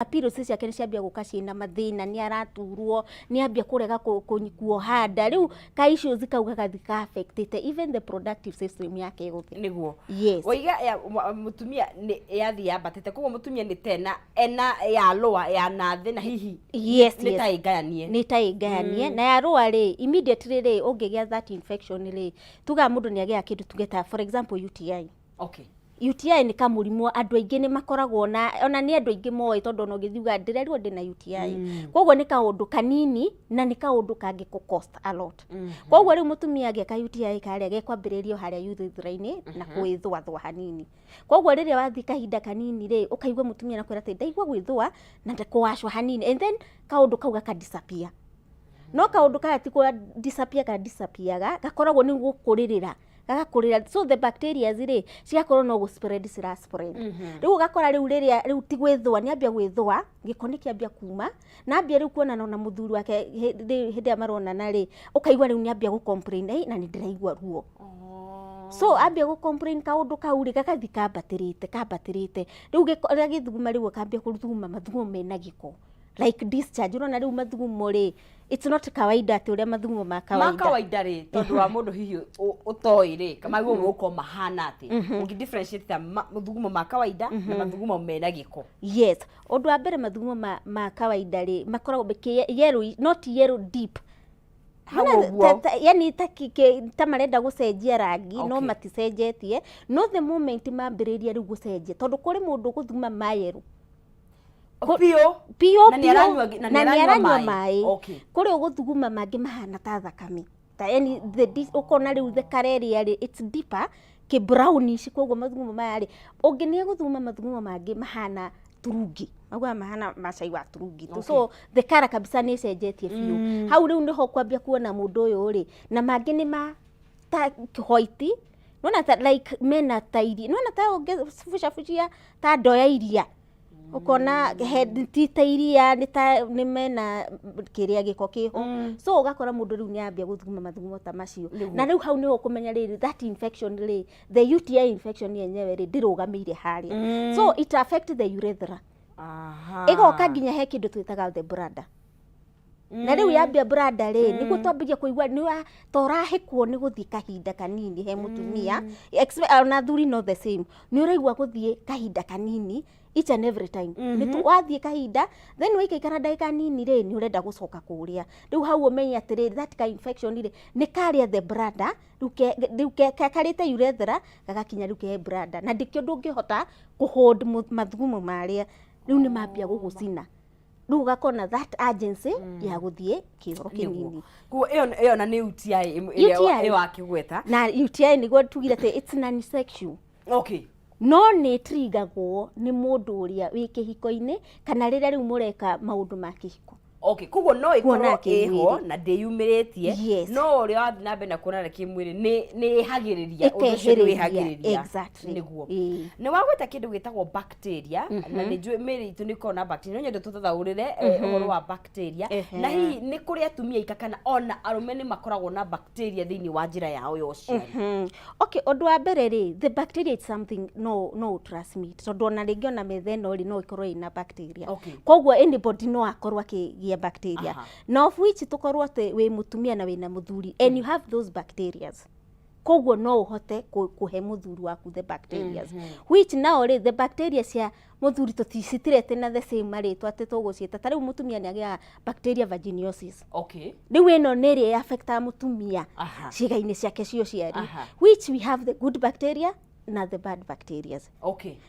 Periods ciake nĩ ciambia gũka ciĩna mathĩna, nĩ araturwo, nĩ ambia kũrega kuoha nda. Rĩu ka issues kau gagathi ka affectĩte even the productive system yake yothe. Yes. Waiga mũtumia nĩ yathiĩ yambatĩte, koguo mũtumia nĩ tena ena ya lower ya nathĩ na hihi nĩ ta ĩngayanie. Nĩ ta ĩngayanie. Na ya rũa rĩ, immediately rĩ, ũngĩgĩa that infection rĩ, tugaga mũndũ nĩ agĩaga kĩndũ tuge ta, for example, UTI. UTI nĩ kamũrimũ andũ aingĩ nĩ makoragwo na, ona nĩ andũ aingĩ moĩ, tondũ ona ũngĩthiĩ uga ndĩrerirwo ndĩna UTI. Koguo nĩ kaũndũ kanini na nĩ kaũndũ kangĩkũ cost a lot. Koguo rĩu mũtumia angĩka UTI karĩa gekwambĩrĩrio harĩa urethra-inĩ na kwĩthũathũa hanini. Koguo rĩrĩa wathiĩ kahinda kanini rĩ, ũkaigua mũtumia nakwĩra atĩ ndaigua gwĩthũa na kũwacwo hanini, and then kaũndũ kau gaka disappear. No kaũndũ kaya ti kũ disappear ka disappear, gakoragwo nĩ gũkũrĩrĩra gagakũrĩra. So the bacteria rĩ, cigakorwo no gũ spread cira spread. Rĩu ũgakora rĩu rĩrĩa rĩu ti gwĩthũa, nĩ ambia gwĩthũa, gĩko nĩ kĩambia kuma, na ambia rĩu kuonana na mũthuri wake hĩndĩ ĩrĩa maronana rĩ, ũkaigua rĩu nĩ ambia gũ complain, "Ĩ, na nĩ ndĩraigua ruo." So ambia gũ complain, kaũndũ kau rĩ, gagathi kambatĩrĩte kambatĩrĩte. Rĩu gĩko rĩrĩa gĩthuguma, rĩu akambia gũthuguma mathugumo mena gĩko, like discharge. Ũrona rĩu mathugumo rĩ, it's not kawaida atĩ ũrĩa mathugumo ma ma kawaida. Kawaida rĩ, tondũ wa mũndũ hihi ũtoĩ rĩ, magwo gũkorwo mahana atĩ ũngĩ differentiate ta mathugumo ma kawaida na mathugumo mena gĩko? Yes, ũndũ wa mbere, mathugumo ma kawaida rĩ, makoragwo yellow, not yellow deep. Hau Nona ũguo. Yani ta marenda gũcenjia rangi no maticenjetie. No the moment mambĩrĩria rĩu gũcenjia, tondũ kũrĩ mũndũ gũthuma ma yellow biũ piũ Na nĩ piũ, na na nĩ nĩ aranyua aranyua maĩ. Maĩ. Kũrĩ ũgũthuguma mangĩ mahana ta thakame, ta yani the ũkona rĩu the colour ĩrĩa rĩ, it's deeper kĩ brownish. Koguo mathugumo maya rĩ, ũngĩ nĩ egũthuguma mathugumo mangĩ mahana turungi, maugaga mahana macai wa turungi tu. So the colour kabisa nĩ ĩcenjetie biũ. Hau rĩu nĩho kwambia kuona mũndũ ũyũ rĩ, na mangĩ nĩ ma ta white, nona ta like mena ta iria, nona ta ũngĩbucabucia ta ndoo ya iria, ũkona he ti ta iria, nĩ ta nĩ mena kĩrĩa gĩko kĩho. So ũgakora mũndũ rĩu nĩ ambia gũthuguma mathugumo ta macio. Na rĩu hau nĩho ũkũmenya rĩrĩ, that infection rĩ, the UTI infection yenyewe rĩ, ndĩrũgamĩire harĩa. So it affect the urethra, ĩgoka nginya he kĩndũ twĩtaga the bladder. Na rĩu yambia bladder rĩ, nĩguo twambĩria kũigua nĩ wa ta ũrahĩkwo nĩ gũthiĩ kahinda kanini he mũtumia. Ona athuri no the same, nĩ ũraigua gũthiĩ kahinda kanini each and every time. Nĩ wathiĩ kahinda, then waikaikara ndagĩka nini rĩ, nĩ ũrenda gũcoka kũrĩa. Rĩu hau ũmenye atĩrĩrĩ, that ka infection rĩ, nĩ karĩa the bladder. Rĩu rĩu karĩte urethra gagakinya rĩu ke bladder, na ndĩkĩo ndũngĩhota kũhold mathugumo marĩa. Rĩu nĩ mambia gũgũcina, rĩu ũgakona that urgency ya gũthiĩ kĩoro kĩnini. Koguo ĩyo na nĩ UTI ĩrĩa UTI. Ĩyo wakĩgweta. Na UTI nĩguo tugire atĩ it's non sexual. No nĩ triggergwo nĩ mũndũ ũrĩa wĩ kĩhiko-inĩ, kana rĩrĩa rĩu mũreka maũndũ ma kĩhiko. Okay, koguo no Kuona ĩkorwo kĩmwĩrĩ. ĩho na ndĩyumĩrĩtie, no ũrĩa wathiĩ na mbere na kuonana kĩmwĩrĩ nĩ ĩhagĩrĩria ũndũ ũcio, nĩ Ĩkehĩrĩria, wĩhagĩrĩria. Exactly. Nĩguo. Nĩ wagweta kĩndũ gĩtagwo bacteria, na nĩ njũĩ mĩĩrĩ itũ nĩ ĩkoragwo na bacteria. No nyende tũtathaũrĩre ũhoro wa bacteria. Na hihi nĩ kũrĩ atumia aika kana ona arũme nĩ makoragwo na bacteria thĩinĩ wa njĩra yao ya ũciari? Okay, ũndũ wa mbere rĩ, the bacteria is something no transmit, tondũ ona rĩngĩ ona metha ĩno rĩ, no ĩkorwo ĩna bacteria. Koguo anybody no akorwo akĩgĩa bacteria. Na of which tũkorwo atĩ wĩ mũtumia na wĩna mũthuri and you have those bacterias, koguo no ũhote kũhe mũthuri waku the bacterias, which now rĩ, the bacteria cia mũthuri tũticitirete na the same marĩtwa atĩ tũgũciĩta. Ta rĩu mũtumia nĩ agĩaga bacteria vaginosis. Rĩu ĩno nĩ ĩrĩa affectaga mũtumia ciĩga-inĩ ciake cia ũciari, which we have the good bacteria na the bad bacteria.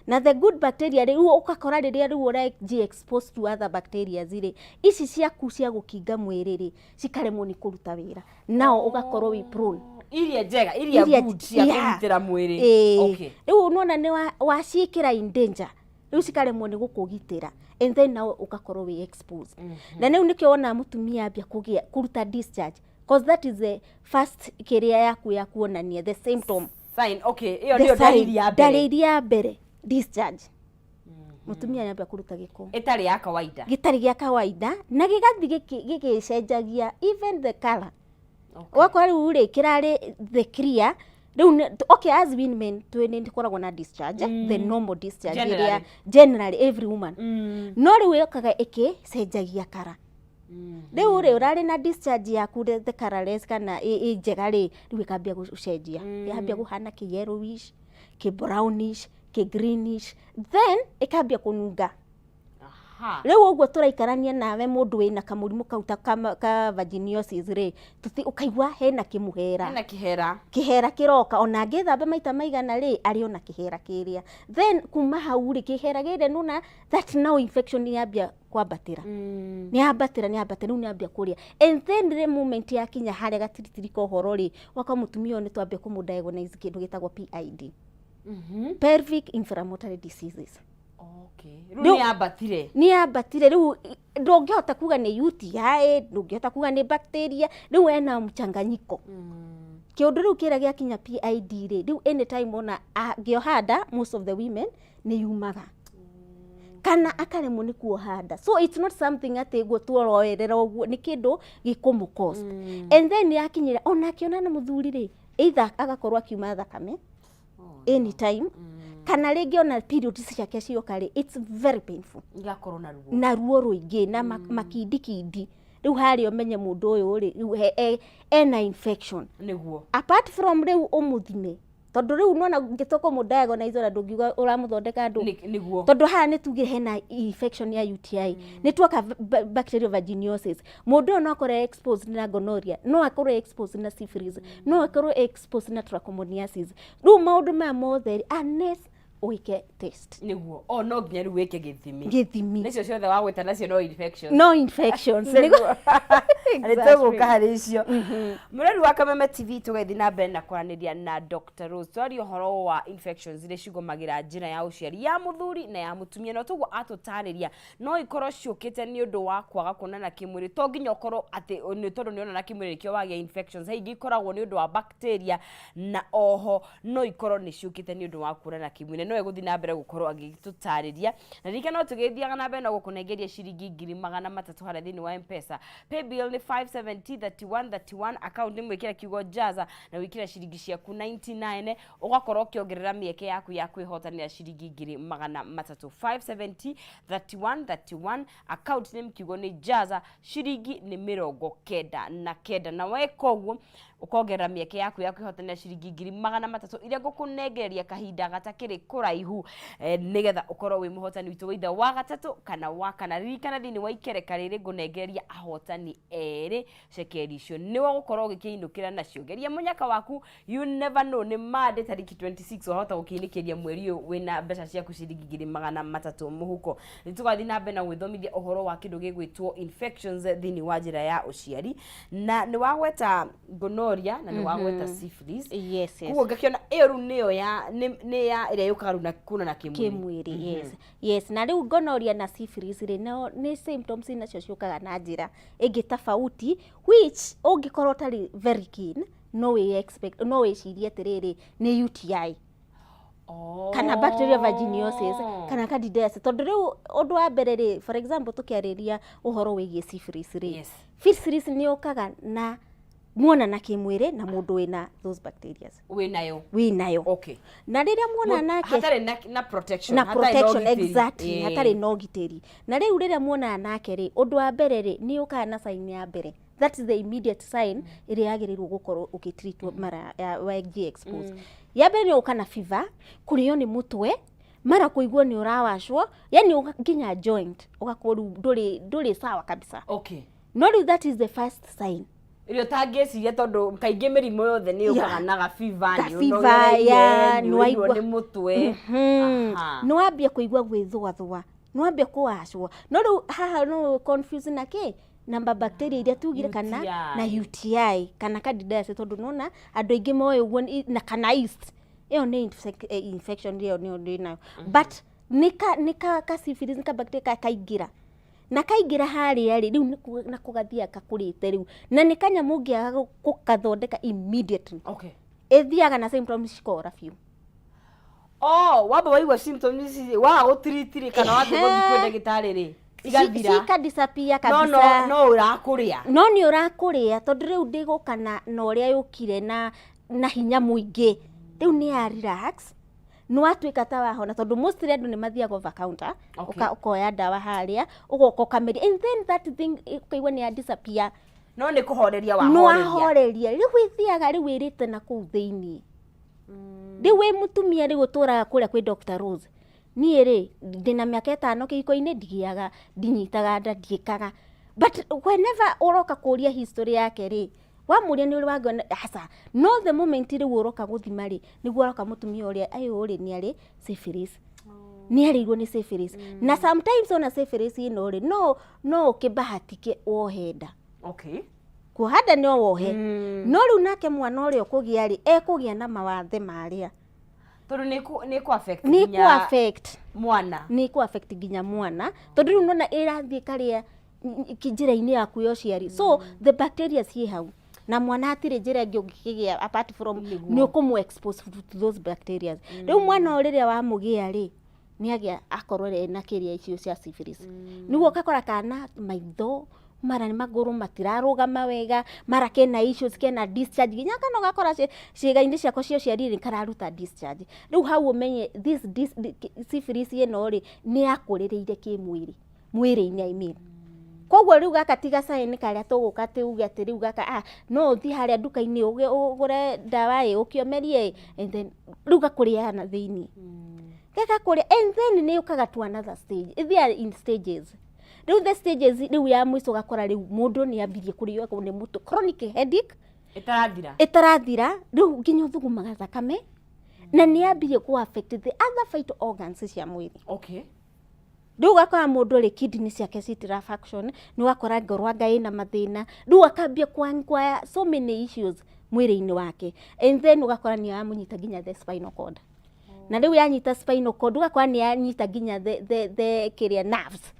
Na the good bacteria rĩu, ũgakora rĩrĩa rĩu ũraji exposed to other bacteria rĩ, ici ciaku cia gũkinga mwĩrĩ rĩ, cikaremwo nĩ kũruta wĩra, nao ũgakorwo wĩ prone. Iria njega, iria good cia kũgitĩra mwĩrĩ. Ĩĩ. Rĩu nona nĩ waciĩkĩra in danger, rĩu cikaremwo nĩ gũkũgitĩra, and then now ũgakorwo wĩ exposed. Na rĩu nĩkĩo wonaga mũtumia ambia kũgĩa kũruta discharge, cause that is the first kĩrĩa yaku ya kuonania the symptom. Sign, okay, ĩyo The nĩyo sign, ndariri ya mbere. Ndariri ya mbere, discharge, mũtumia nĩambia kũruta gĩko ĩtarĩ ya kawaida. Gĩtarĩ gĩa kawaida, na gĩgathiĩ gĩgĩcenjagia even the color. Ũgakora rĩu rĩ, kĩrarĩ the clear, Rĩu okay, as women twĩ nĩ tũkoragwo na discharge, the normal discharge ĩrĩa Generally. Generally every woman. No rĩu yũkaga ĩkĩcenjagia colour. Rĩu rĩ, ũrarĩ na discharge yaku the colorless kana ĩ njega rĩ, rĩu ĩkambia gũcenjia, yambia kũhana kĩ yellowish, kĩ brownish, kĩ greenish, then ĩkambia kũnunga. Rĩu ũguo tũraikarania nawe mũndũ wĩna kamũrimũ kau ta ka vaginosis rĩ, ũkaigua hena kĩmũhera. Hena kĩhera. Kĩhera kĩroka, ona angĩthamba maita maigana rĩ, arĩ ona kĩhera kĩrĩa. Then kuma hau rĩ, kĩhera gĩrĩa nona that now infection yambia kwambatĩra, nĩ yambatĩra, nĩ yambatĩra, rĩu nĩ yambia kũrĩa. And then rĩ, moment yakinya harĩa gatiritiri ka ũhoro rĩ, waka mũtumia ũyũ nĩ twambia kũmũ diagnose kĩndũ gĩtagwo PID, pelvic inflammatory diseases. Okay, rĩu nĩ yambatire. Nĩ yambatire. Rĩu ndũngĩhota kuga nĩ UTI, ndũngĩhota kuga nĩ bacteria, rĩu ena mchanganyiko. Kĩũndũ rĩu kĩrĩa gĩakinya PID rĩ, rĩu anytime ona angĩoha nda, most of the women nĩ yumaga kana akaremwo nĩ kuoha nda. So it's not something atĩ guo tuoroerera ũguo, nĩ kĩndũ gĩkũmũ cost. And then yakinyĩra ona akĩona na mũthuri rĩ, either agakorwo akiuma thakame anytime, kana rĩngĩ ona period ciake cioka rĩ, it's very painful. Igakorwo na ruo. Na ruo rũingĩ na makindikindi. Rĩu harĩa ũmenye mũndũ ũyũ rĩ, rĩu ena infection. Apart from rĩu ũmũthime, tondũ rĩu nona ngĩtua kũmũ diagnose, ona ndũngiuga ũramũthondeka ndũ. Tondũ haha nĩ tugire hena infection ya UTI, nĩ tuoka bacterial vaginosis, mũndũ ũyũ no akorwo exposed na gonorrhea, no akorwo exposed na syphilis, no akorwo exposed na trichomoniasis. Rĩu maũndũ maya mothe rĩ, unless wĩke test. Nĩguo, o no nginya rĩu wĩke gĩthimi. Gĩthimi. Nĩcio ciothe wagwĩta nacio no infection. No infections. Nĩ tũgũka harĩ icio. Mũrori wa Kameme TV, tũgathiĩ na mbere na kwaranĩria na Dr. Rose, twaria ũhoro wa infections iria cigũmagĩra njĩra ya ũciari ya mũthuri na ya mũtumia. No toguo atũtarĩria, no ikorwo ciũkĩte nĩ ũndũ wa kwaga kuonana kĩmwĩrĩ. To nginya ũkorwo atĩ nĩ tondũ nĩ onana kĩmwĩrĩ nĩkĩo wagĩa infections. He ingĩ ikoragwo nĩ ũndũ wa bacteria, na oho no ikorwo nĩ ciũkĩte nĩ ũndũ wa kuonana kĩmwĩrĩ. No egũthiĩ na mbere gũkorwo agĩtũtarĩria, na ririkana no tũgĩthiaga na mbere na gũkũnengeria ciringi 300,000 harĩa thĩinĩ wa M-Pesa. Paybill nĩ 570 31 31, account nĩ mwĩkĩre kiugo Jaza na wĩkĩre ciringi ciaku 99, ũgakorwo ũkĩongerera mĩeke yaku ya kwĩhotanĩra ciringi 300,000. 570 31 31, account name kiugo nĩ Jaza, ciringi nĩ 99, na weka ũguo ũkongerera mĩeke yaku ya kwĩhotanĩra ciringi 300,000 iria ngũkũnengereria kahinda gatakĩrĩ kũraihu, nĩgetha ũkorwo wĩ mũhotani witũ wa itha wa gatatũ kana wa kana. Ririkana thĩinĩ wa ikereka rĩrĩ ngũnengereria ahotani erĩ cekeri icio, nĩwe ũgũkorwo ũgĩkĩinũkĩra nacio. Geria mũnyaka waku, you never know, nĩ Monday tarĩki 26, wahota gũkĩinĩkĩria mweri ũyũ wĩna mbeca ciaku ciringi 300,000 mũhuko. Nĩ tũgathiĩ na mbere na gwĩthomithia ũhoro wa kĩndũ gĩgwĩtwo infections thĩinĩ wa njĩra ya ũciari, na nĩ wagweta gonorrhea na nĩ wagweta syphilis. Yes. Koguo ngakĩona ĩyo rĩu nĩyo ya nĩ ya ĩrĩa yũkaga rĩu na kuonana kĩmwĩrĩ. Kĩmwĩrĩ, yes. Na rĩu gonorrhea na syphilis rĩ, no nĩ symptoms nacio ciũkaga na njĩra ĩngĩ tofauti, which ũngĩkorwo ũtarĩ very keen, no wĩ expect, no wĩcirie atĩrĩrĩ, nĩ UTI kana bacterial vaginosis kana candidiasis. Tondũ rĩu ũndũ wa mbere rĩ, for example, tũkĩarĩria ũhoro wĩgiĩ syphilis rĩ, syphilis nĩ yũkaga na muonana kĩmwĩrĩ na mũndũ wĩna those bacteria. Wĩnayo. Wĩnayo. Na rĩrĩa muona nake hatarĩ na protection, na hatarĩ na protection. ũgitĩri. Exactly, hatarĩ na ũgitĩri. Na rĩu rĩrĩa muonana nake rĩ, ũndũ wa mbere rĩ, nĩ yũkaga na sign ya mbere, that is the immediate sign ĩrĩa yagĩrĩirwo gũkorwo ũgĩtreatwo mara ya wengi expose. Ya mbere nĩ gũka na fever, kũrĩo nĩ mũtwe, mara kũigua nĩ ũrawacwo, yani nginya joint ũgakorwo rĩu ndũrĩ sawa kabisa. No rĩu that is the first sign Ĩrĩa ũtangĩciria, tondũ kaingĩ mĩrimũ yothe nĩ yũkaga na gabiba, nĩ Gabiba, ũnogereire, ya, nĩ ũrairwo nĩwaigua- nĩ mũtwe. Nĩ wambia kũigua gwĩthũathũa, nĩ wambia kũwacwo. No rĩu haha no confuse na kĩ, na bacteria iria tugire kana UTI. Na UTI kana candidiasis, tondũ nona andũ aingĩ moĩ ũguo na kana yeast ĩyo nĩ infection ĩyo nĩyo ndĩ nayo, but nĩ ka syphilis, nĩ ka bacteria kaingĩra na kaingĩra harĩa rĩ, rĩu na kũgathiaga kakũrĩte rĩu, na nĩ kanyamũ ũngĩaga gũkathondeka immediately, ĩthiaga na symptoms cikora biũ. Oh, wamba waigua symptoms ici, waga gũtiritiri kana wathiĩ gũthiĩ kwĩ ndagĩtarĩ rĩ, igathira. Cika disappear no no kabisa. No ũrakũrĩa. No nĩ ũrakũrĩa, tondũ rĩu ndĩgũka na ũrĩa yũkire na Na hinya mũingĩ rĩu nĩ ya relax, nĩ watuĩka ta wahona, tondũ mostly andũ nĩ mathiaga over counter. Ũkoya ndawa harĩa, ũgoka ũkameria, and then that thing ũkaigua nĩ ya disappear. No nĩ kũhoreria. Nĩ Wahoreria. Wahoreria. Rĩu ĩthiaga rĩu ĩrĩte na kũu thĩiniĩ. Rĩu wĩ mũtumia rĩu ũtũraga kũrĩa kwĩ Dr. Rose, niĩ rĩ, ndĩna mĩaka 5 kĩhiko-inĩ, ndigĩaga, ndinyitaga nda, ndiĩkaga, but whenever ũroka kũria history yake rĩ, wamũria nĩ ũrĩ wangĩona aca. No the moment rĩu ũroka gũthima rĩ, nĩguo ũroka mũtumia ũrĩa ayũ rĩ, nĩ arĩ syphilis, nĩ arĩirwo nĩ syphilis. Na sometimes ona syphilis ĩno rĩ, no ũkĩbahatike wohe nda. Kuoha nda no wohe, no rĩu nake mwana ũrĩa ũkũgĩa rĩ, ekũgĩa na mawathe marĩa. Tondũ nĩ kũ affect nĩ nginya kũ affect mwana. Nĩ kũ affect nginya mwana, tondũ rĩu nona ĩrathiĩ karĩa njĩra-inĩ yaku ya ũciari. So the bacteria ciĩ hau, na mwana hatirĩ njĩra ĩngĩ ũngĩkĩgĩa apart from nĩ ũkũmũ expose to those bacteria. Rĩu mwana ũyũ rĩrĩa wamũgĩa rĩ, nĩ agĩa akorwo ena kĩrĩa icio cia syphilis, nĩguo ũgakora kana maitho mara nĩ magũrũ matirarũgama wega, mara kena issues, kena discharge, nginya kana ũgakora ciĩga-inĩ ciako cia ũciari rĩ, kararuta discharge. Rĩu hau ũmenye this syphilis ĩno rĩ, nĩ yakũrĩrĩire kĩmwĩrĩ, mwĩrĩ-inĩ, I mean. Koguo rĩu gaka ti gacaĩni karĩa tũgũka atĩ uge atĩ rĩu gaka, no ũthiĩ harĩa nduka-inĩ ũgũre ndawa ĩ ũkĩomerie ĩ, and then rĩu gakũrĩaga na thĩiniĩ, gagakũrĩa, and then nĩ yũkaga to another stage. Ĩthiaga in stages. Rĩu the stages rĩu ya mũico, ũgakora rĩu mũndũ nĩ ambirie kũrĩo nĩ mũtwe, chronic headache. Ĩtarathira. Ĩtarathira. Rĩu nginya ũthugumaga thakame, na nĩ yambirie kũ affect the other vital organs cia mwĩrĩ. Rĩu ũgakora mũndũ rĩ, kidney ciake citira function, nĩ ũgakora ngoro anga ĩna mathĩna, rĩu akambia kwa so many issues mwĩrĩ-inĩ wake, and then ũgakora nĩ yamũnyita nginya the spinal cord. Na rĩu yanyita spinal cord, ũgakora nĩ yanyita nginya the kĩrĩa, nerves.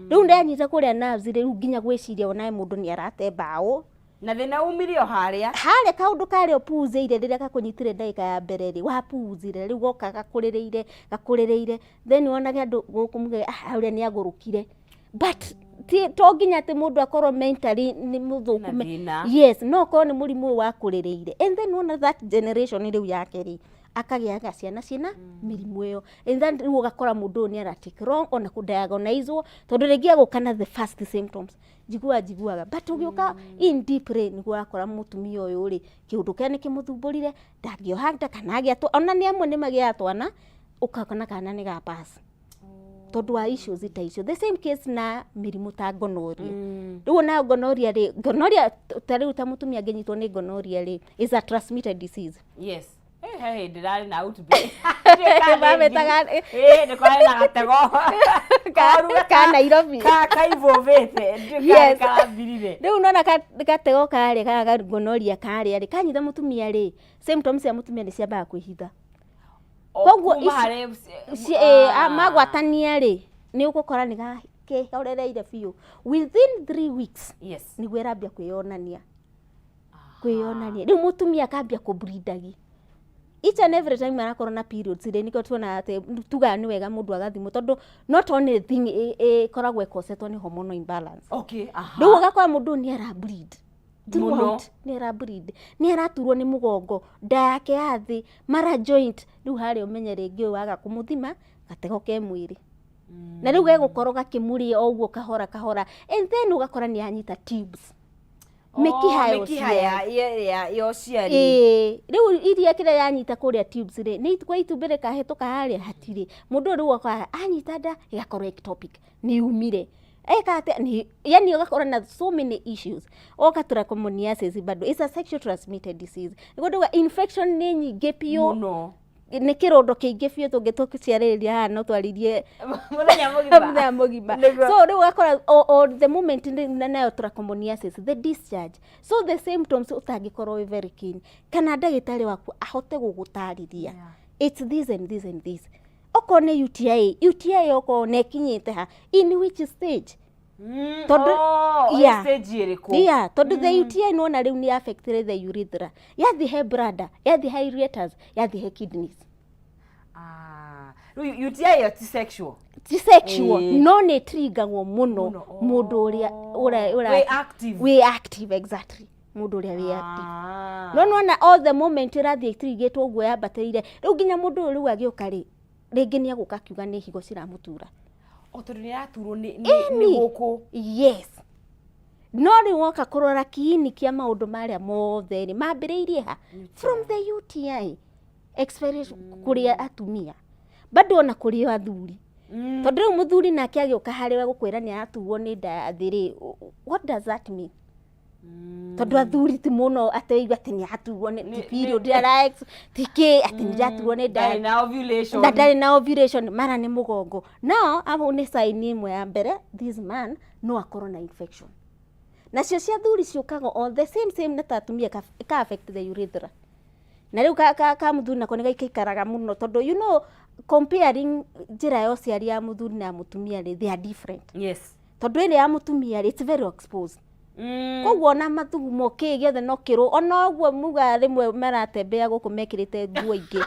Rĩu ndanyita kũrĩa nerves, rĩu nginya gwĩciria onawe mũndũ nĩ arate mbaũ. Na thĩna umire o harĩa. Harĩa kaũndũ karĩa ũpuuzĩire rĩrĩa gakũnyitire ndagĩka ya mbere rĩ, wapuuzire, rĩu goka gakũrĩrĩire, gakũrĩrĩire, then wonage andũ gũkũ muge, "Ah, ũrĩa nĩ agũrũkire." But ti to nginya atĩ mũndũ akorwo mentally nĩ mũthũku. Na thĩna. Yes, no ũkorwo nĩ mũrimũ ũyũ wakũrĩrĩire, and then wona that generation rĩu yake rĩ, akagĩaga ciana ciĩna mĩrimũ ĩyo, and then rĩu ũgakora mũndũ ũyũ nĩ ara take wrong ona kũdiagnosewo, tondũ rĩngĩ agũka na the first symptoms, njiguaga njiguaga, but ũgĩũka in deep rĩ, nĩguo ũrakora mũtumia ũyũ rĩ, kĩũndũ kĩrĩa nĩ kĩmũthumbũrire, ndangĩoha nda kana agĩa ona nĩ amwe nĩ magĩaga twana, ũkakona kana nĩ ga pass tondũ wa issues ta icio. The same case na mĩrimũ ta gonorrhea. Rĩu ona gonorrhea rĩ, gonorrhea ta rĩu ta mũtumia angĩnyitwo nĩ gonorrhea rĩ, is a transmitted disease. Yes, he hĩndĩ rarĩ na outbreak. Mamĩtaga Nĩ kwarĩ na gatego koru. Ka Nairobi. Kaivũvĩte karathirire. Rĩu nona gatego karĩa kana gonorrhea karĩa rĩ, kanyita mũtumia rĩ, symptoms cia mũtumia nĩ ciambaga kwĩhitha. Koguo Kuma harĩ magwatania rĩ, nĩ ũgũkora nĩ kehorereire biũ. Within 3 weeks nĩguo ĩrambia kwĩyonania, kwĩyonania. Rĩu mũtumia akambia kũbleedagi each and every time arakorwo na periods rĩ. Nĩkĩo tuonaga atĩ tugaga nĩ wega mũndũ agathimwo, tondũ not only thing ĩkoragwo ĩkosetwo nĩ hormonal imbalance. Rĩu ũgakora mũndũ ũyũ nĩ ara bleed throughout, nĩ ara bleed, nĩ araturwo nĩ mũgongo, nda yake ya thĩ, mara joint. Rĩu harĩa ũmenye rĩngĩ ũyũ waga kũmũthima, gatego ke mwĩrĩ, na rĩu gegũkorwo gakĩmũrĩa o ũguo kahora kahora, and then ũgakora nĩ yanyita tubes, mĩkiha ya mĩkiha ũciari. ya ũciari. Ĩĩ, rĩu iria kĩrĩa yanyita kũrĩa tubes rĩ, nĩ kwa itumbĩ rĩkahĩtũka harĩa hatirĩ mũndũ ũyũ. Rĩu ũgakora anyita nda, ĩgakorwo ectopic, nĩ yumire, eka atĩa, nĩ yani ũgakora na so many issues. Oka trichomoniasis bado it's a sexual transmitted disease. Nĩguo ndauga infection nĩ nyingĩ biũ. Mũno. Nĩ kĩrondo kĩingĩ biũ, tũngĩtũciarĩrĩria haha no twarĩrie mũthenya mũgima. Mũthenya mũgima. Nĩguo. So rĩu ũgakora o the moment nayo trichomoniasis, the discharge, so the symptoms ũtangĩkorwo wĩ very keen kana ndagĩtarĩ waku ahote gũgũtarĩria, it's this and this and this. Okorwo nĩ UTI, UTI okorwo nĩ ĩkinyĩte ha, in which stage? Oh, stage ĩrĩkũ? Yeah, tondũ the UTI nĩwona rĩu nĩ affected the urethra, yathi he bladder, yathi he ureters, yathi he kidneys. Ah, rĩu UTI ĩyo ti sexual? Ti sexual. No nĩ triggergwo mũno Mũno, mũndũ ũrĩa wĩ active. Wĩ active, exactly. Mũndũ ũrĩa wĩ active. Ah. No nona all the moment ĩrathiĩ ĩtirigĩtwo ũguo yambatĩrĩire, rĩu nginya mũndũ ũyũ rĩu agĩũka rĩ, rĩngĩ nĩ egũka akiuga nĩ higo ciramũtura. O tondũ nĩ araturwo nĩ Ĩni. gũkũ. Yes, no rĩu woka kũrora kiini kĩa maũndũ marĩa mothe rĩ, mambĩrĩirie ha? From the UTI experience kũrĩ atumia, bado ona kũrĩ athuri, tondũ rĩu mũthuri nake agĩũka harĩwe gũkwĩra nĩ araturwo nĩ nda ya thĩ rĩ, what does that mean? Tondũ athuri ti mũno atĩ ũigua atĩ nĩ araturwo nĩ ti period ara ti kĩ, atĩ nĩ ndaturwo nĩ nda Ndarĩ na ovulation. Na ndarĩ na ovulation, mara nĩ mũgongo. No abo nĩ sign ĩmwe ya mbere this man no akorwo na infection. Nacio cia thuri ciũkaga all the same same na ta atumia, ka affect the urethra, na rĩu ka mũthuri nako nĩ gaikaikaraga mũno, tondũ comparing njĩra ya ũciari ya mũthuri na ya mũtumia rĩ, they are different. Tondũ ĩrĩa ya mũtumia rĩ, it's very exposed. Koguo ona mathugumo kĩ gĩothe no kĩrũ, ona ũguo muga rĩmwe maratembea gũkũ mekĩrĩte nguo ingĩ.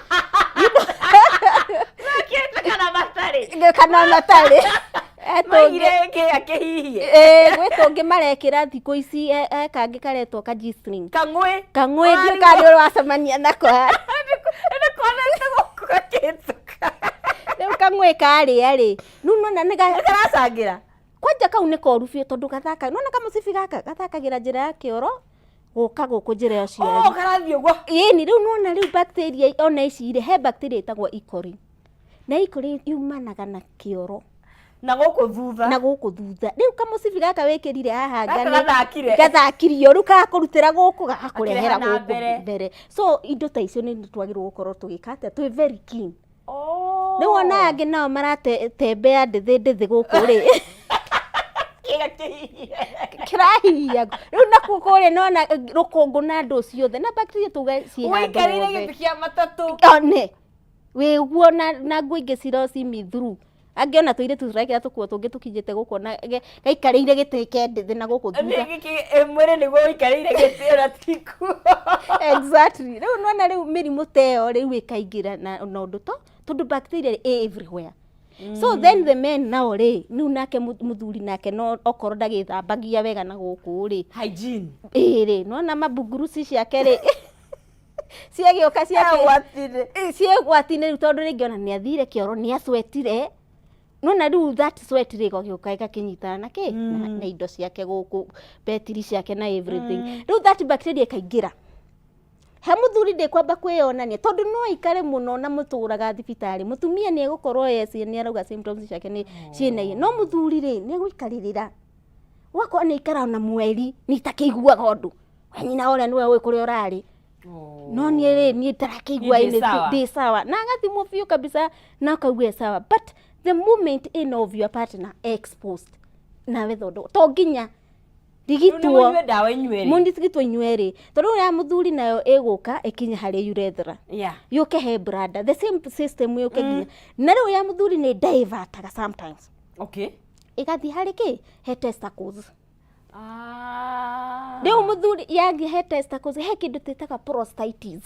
Mekĩrĩte kana matarĩ. Kana matarĩ. Maigire kĩa kĩhihie. Ĩĩ, gwĩ tũngĩ marekĩra thikũ ici, kangĩ karetwo ka G-string. Kang'ũĩ. Kang'ũĩ, ndiũ kana nĩ ũrĩ wacemania nako. Nĩkonete gũkũ gakĩhĩtũka. Rĩu kang'ũĩ karĩa rĩ, rĩu nona nĩ Karacangĩra. Kwanja kau nĩ koru biũ, tondũ gathaka nona kamũcibi gaka gathakagĩra njĩra ya kĩoro gũka gũkũ njĩra ya ũciari. Oh, karathiĩ ũguo. Ĩni, rĩu nona rĩu bacteria ona ici rĩ, he bacteria ĩtagwo E. coli, na E. coli yumanaga na kĩoro. Na gũkũ thutha. Na gũkũ thutha. Rĩu kamũcibi gaka wĩkĩrire haha Gaka ngani gathakire. gathakirio, rĩu gakũrutĩra gũkũ, gagakũrehera Gakĩreha na gũkũ mbere. mbere. So indo ta icio nĩ twagĩrĩirwo gũkorwo tũgĩka atĩa, twĩ very keen. Oh. Rĩu ona angĩ nao maratembea ndĩthĩ ndĩthĩ gũkũ rĩ, Kĩga kĩhihie. Kĩrahihia rĩu nakuo kũrĩa, nona rũkũngũ na andũ ciothe na bacteria tuge ciĩ handũ Wĩikarĩire hothe. gĩtĩ kĩa matatũ. One wĩguo na nguo ingĩ ciro cimi through, angĩ ona tũirĩtu tũrekĩra tũkuo tũngĩ tũkinyĩte gũkũ, na gaikarĩire gĩtĩ ke ndĩthĩ na gũkũ thutha. Mwĩrĩ nĩguo ũikarĩire gĩtĩ ona tikuo. Exactly. Rĩu nona rĩu mĩrimũ ta ĩyo rĩu ĩkaingĩra na ũndũ to tondũ bacteria ĩ everywhere. So then the men nao rĩ, rĩu nake mũthuri nake no okorwo ndagĩthambagia wega na gũkũ rĩ, Hygiene. Ĩĩ rĩ, nona mabunguruci ciake rĩ, ciagĩũka ciake Agwatire. Ciĩgwati-inĩ rĩu, tondũ rĩngĩ ona nĩ athire kĩoro, nĩ acwetire, nona rĩu that sweat rĩ, gagĩũka gakĩnyitana na kĩ na indo ciake gũkũ, betiri ciake na everything. Rĩu that bacteria ĩkaingĩra he mũthuri. Ndĩkwamba kwĩyonania tondũ no aikare mũno na mũtũraga thibitarĩ. Mũtumia nĩ egũkorwo, yes, nĩ arauga symptoms ciake nĩ ciĩna, no mũthuri rĩ, nĩ egũikarĩrĩra, ũgakorwo nĩ aikara ona mweri nĩ itakĩiguaga ũndũ. We nyina ũrĩa nĩwe ũĩ kũrĩa ũrarĩ, no niĩ rĩ, niĩ ndarakĩigua Niĩ ndĩ anything, sawa. Ndĩ sawa, na agathimwo biũ kabisa na akauga e sawa, but the moment any of your partner exposed, nawe thondo to nginya Rĩu nĩ rigitwo. mũnyue ndawa inyuerĩ. Mũrigitwo inyuerĩ, tondũ rĩu ya mũthuri nayo ĩgũka ĩkinye harĩ urethra, yũke he bladder, the same system yũke nginya na rĩu ya mũthuri nĩ divertaga sometimes, ĩgathiĩ harĩ kĩ, he testicles. Ah. Rĩu mũthuri yathiĩ he testicles, he kĩndũ twĩtaga prostatitis.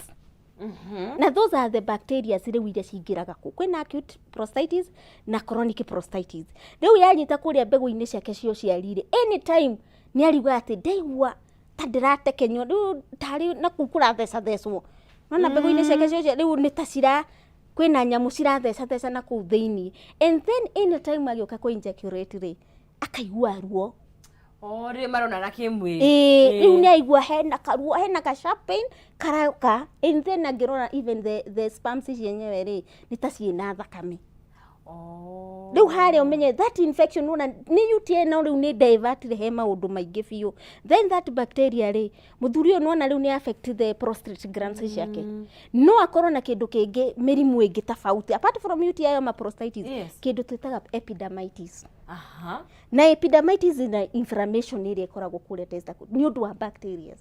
Na those are the bacteria rĩu iria cingĩraga kũ kwĩna acute prostatitis na chronic prostatitis. Rĩu yanyita kũrĩa mbegũ-inĩ ciake cia ũciari rĩ, anytime nĩ ariuga atĩ ndaigua ta ndĩratekenywo, rĩu tarĩ nakũu kũrathecathecwo, nona mbegũ-inĩ ciake cia ũciari rĩu nĩ ta cira kwĩna nyamũ cirathecatheca na kũu thĩiniĩ. And then anytime agĩũka kũ ejaculate rĩ, akaigua ruo. O rĩrĩ maronana kĩmwĩrĩ. Ĩĩ, rĩu nĩ aigua hena karuo, hena ka sharp pain karauka, and then angĩrora even the sperms cienyewe rĩ, nĩ ta ciĩna thakame. Oh. Rĩu harĩa ũmenye that infection wona nĩ UTI, no rĩu nĩ divertire he maũndũ maingĩ biũ. Then that bacteria rĩ, mũthuri ũyũ nĩwona rĩu nĩ affect the prostate glands ciake. No akorwo na kĩndũ kĩngĩ, mĩrimũ ĩngĩ tofauti apart from UTI ama prostatitis, kĩndũ twĩtaga epidermitis. Na epidermitis na inflammation ĩrĩa ĩkoragwo kũrĩa testicle nĩ ũndũ wa bacteria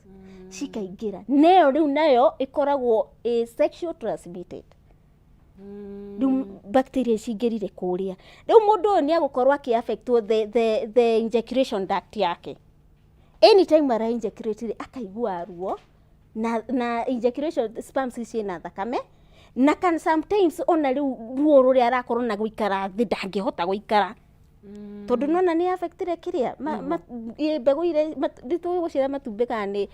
cikaingĩra, nayo rĩu nayo ĩkoragwo ĩ sexual transmitted. Rĩu bacteria cingĩrire kũrĩa, rĩu mũndũ ũyũ nĩ agũkorwo akĩ affectwo the ejaculation duct yake. Anytime ara ejaculate rĩ, akaigua ruo na ejaculation sperms ciĩna thakame, na can sometimes ona rĩu ruo rũrĩa arakorwo na gũikara thĩ, ndangĩhota gũikara. Tondũ nona nĩ affectire kĩrĩa mbegũ iria nĩ gũciĩra matumbĩ kana nĩ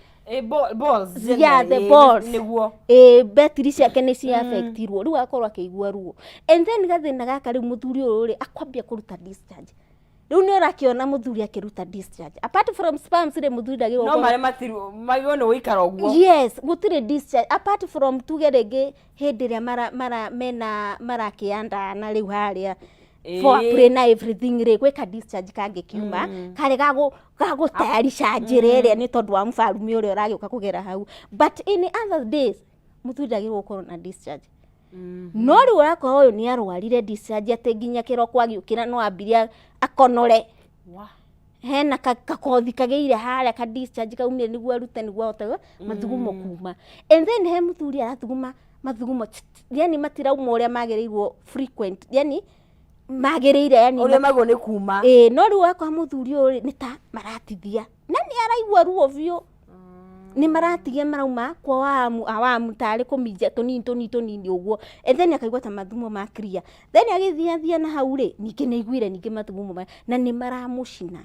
Balls. Yeah, the balls. Nĩguo. Ĩ, betiri ciake nĩ cia affectirwo, rĩu agakorwo akĩigua ruo. And then gathĩna gaka rĩu, mũthuri ũyũ rĩ, akwambia kũruta discharge. Rĩu nĩ ũrakĩona mũthuri akĩruta discharge apart from sperms rĩ, mũthuri ndagĩrĩirwo No marĩa matiru magĩrĩirwo nĩ gũikara ũguo. Yes, gũtirĩ discharge apart from tuge rĩngĩ hĩndĩ ĩrĩa mara, mara mena marakĩandana rĩu harĩa foreplay na everything rĩ, gwĩka discharge kangĩkiuma karĩ gagũtayarisha njĩra ĩrĩa nĩ tondũ wa mũbarume ũrĩa ũragĩũka kũgera hau. But in other days mũthuri ndagĩrĩirwo gũkorwo na discharge. No rĩu ũrakora ũyũ nĩ arwarire discharge atĩ nginya kĩroko agĩũkĩra no ambirie akonore. Hena kakothi kagĩire harĩa, ka discharge kaumire nĩguo arute, nĩguo ahote mathugumo kuma. And then he mũthuri arathuguma mathugumo yani matirauma ũrĩa magĩrĩirwo frequent, yani magĩrĩire, yani ũrĩa magwo nĩ kuma. Ĩĩ, no rĩu wakora mũthuri ũyũ rĩ, nĩ ta maratithia na nĩ araigua ruo biũ, nĩ maratigia marauma kwa awamu awamu, tarĩ kũminja tũnini tũnini tũnini ũguo. And then akaigua ta mathugumo ma clear, then agĩthiathia na hau rĩ, ningĩ nĩ aiguire ningĩ mathugumo na nĩ maramũcina.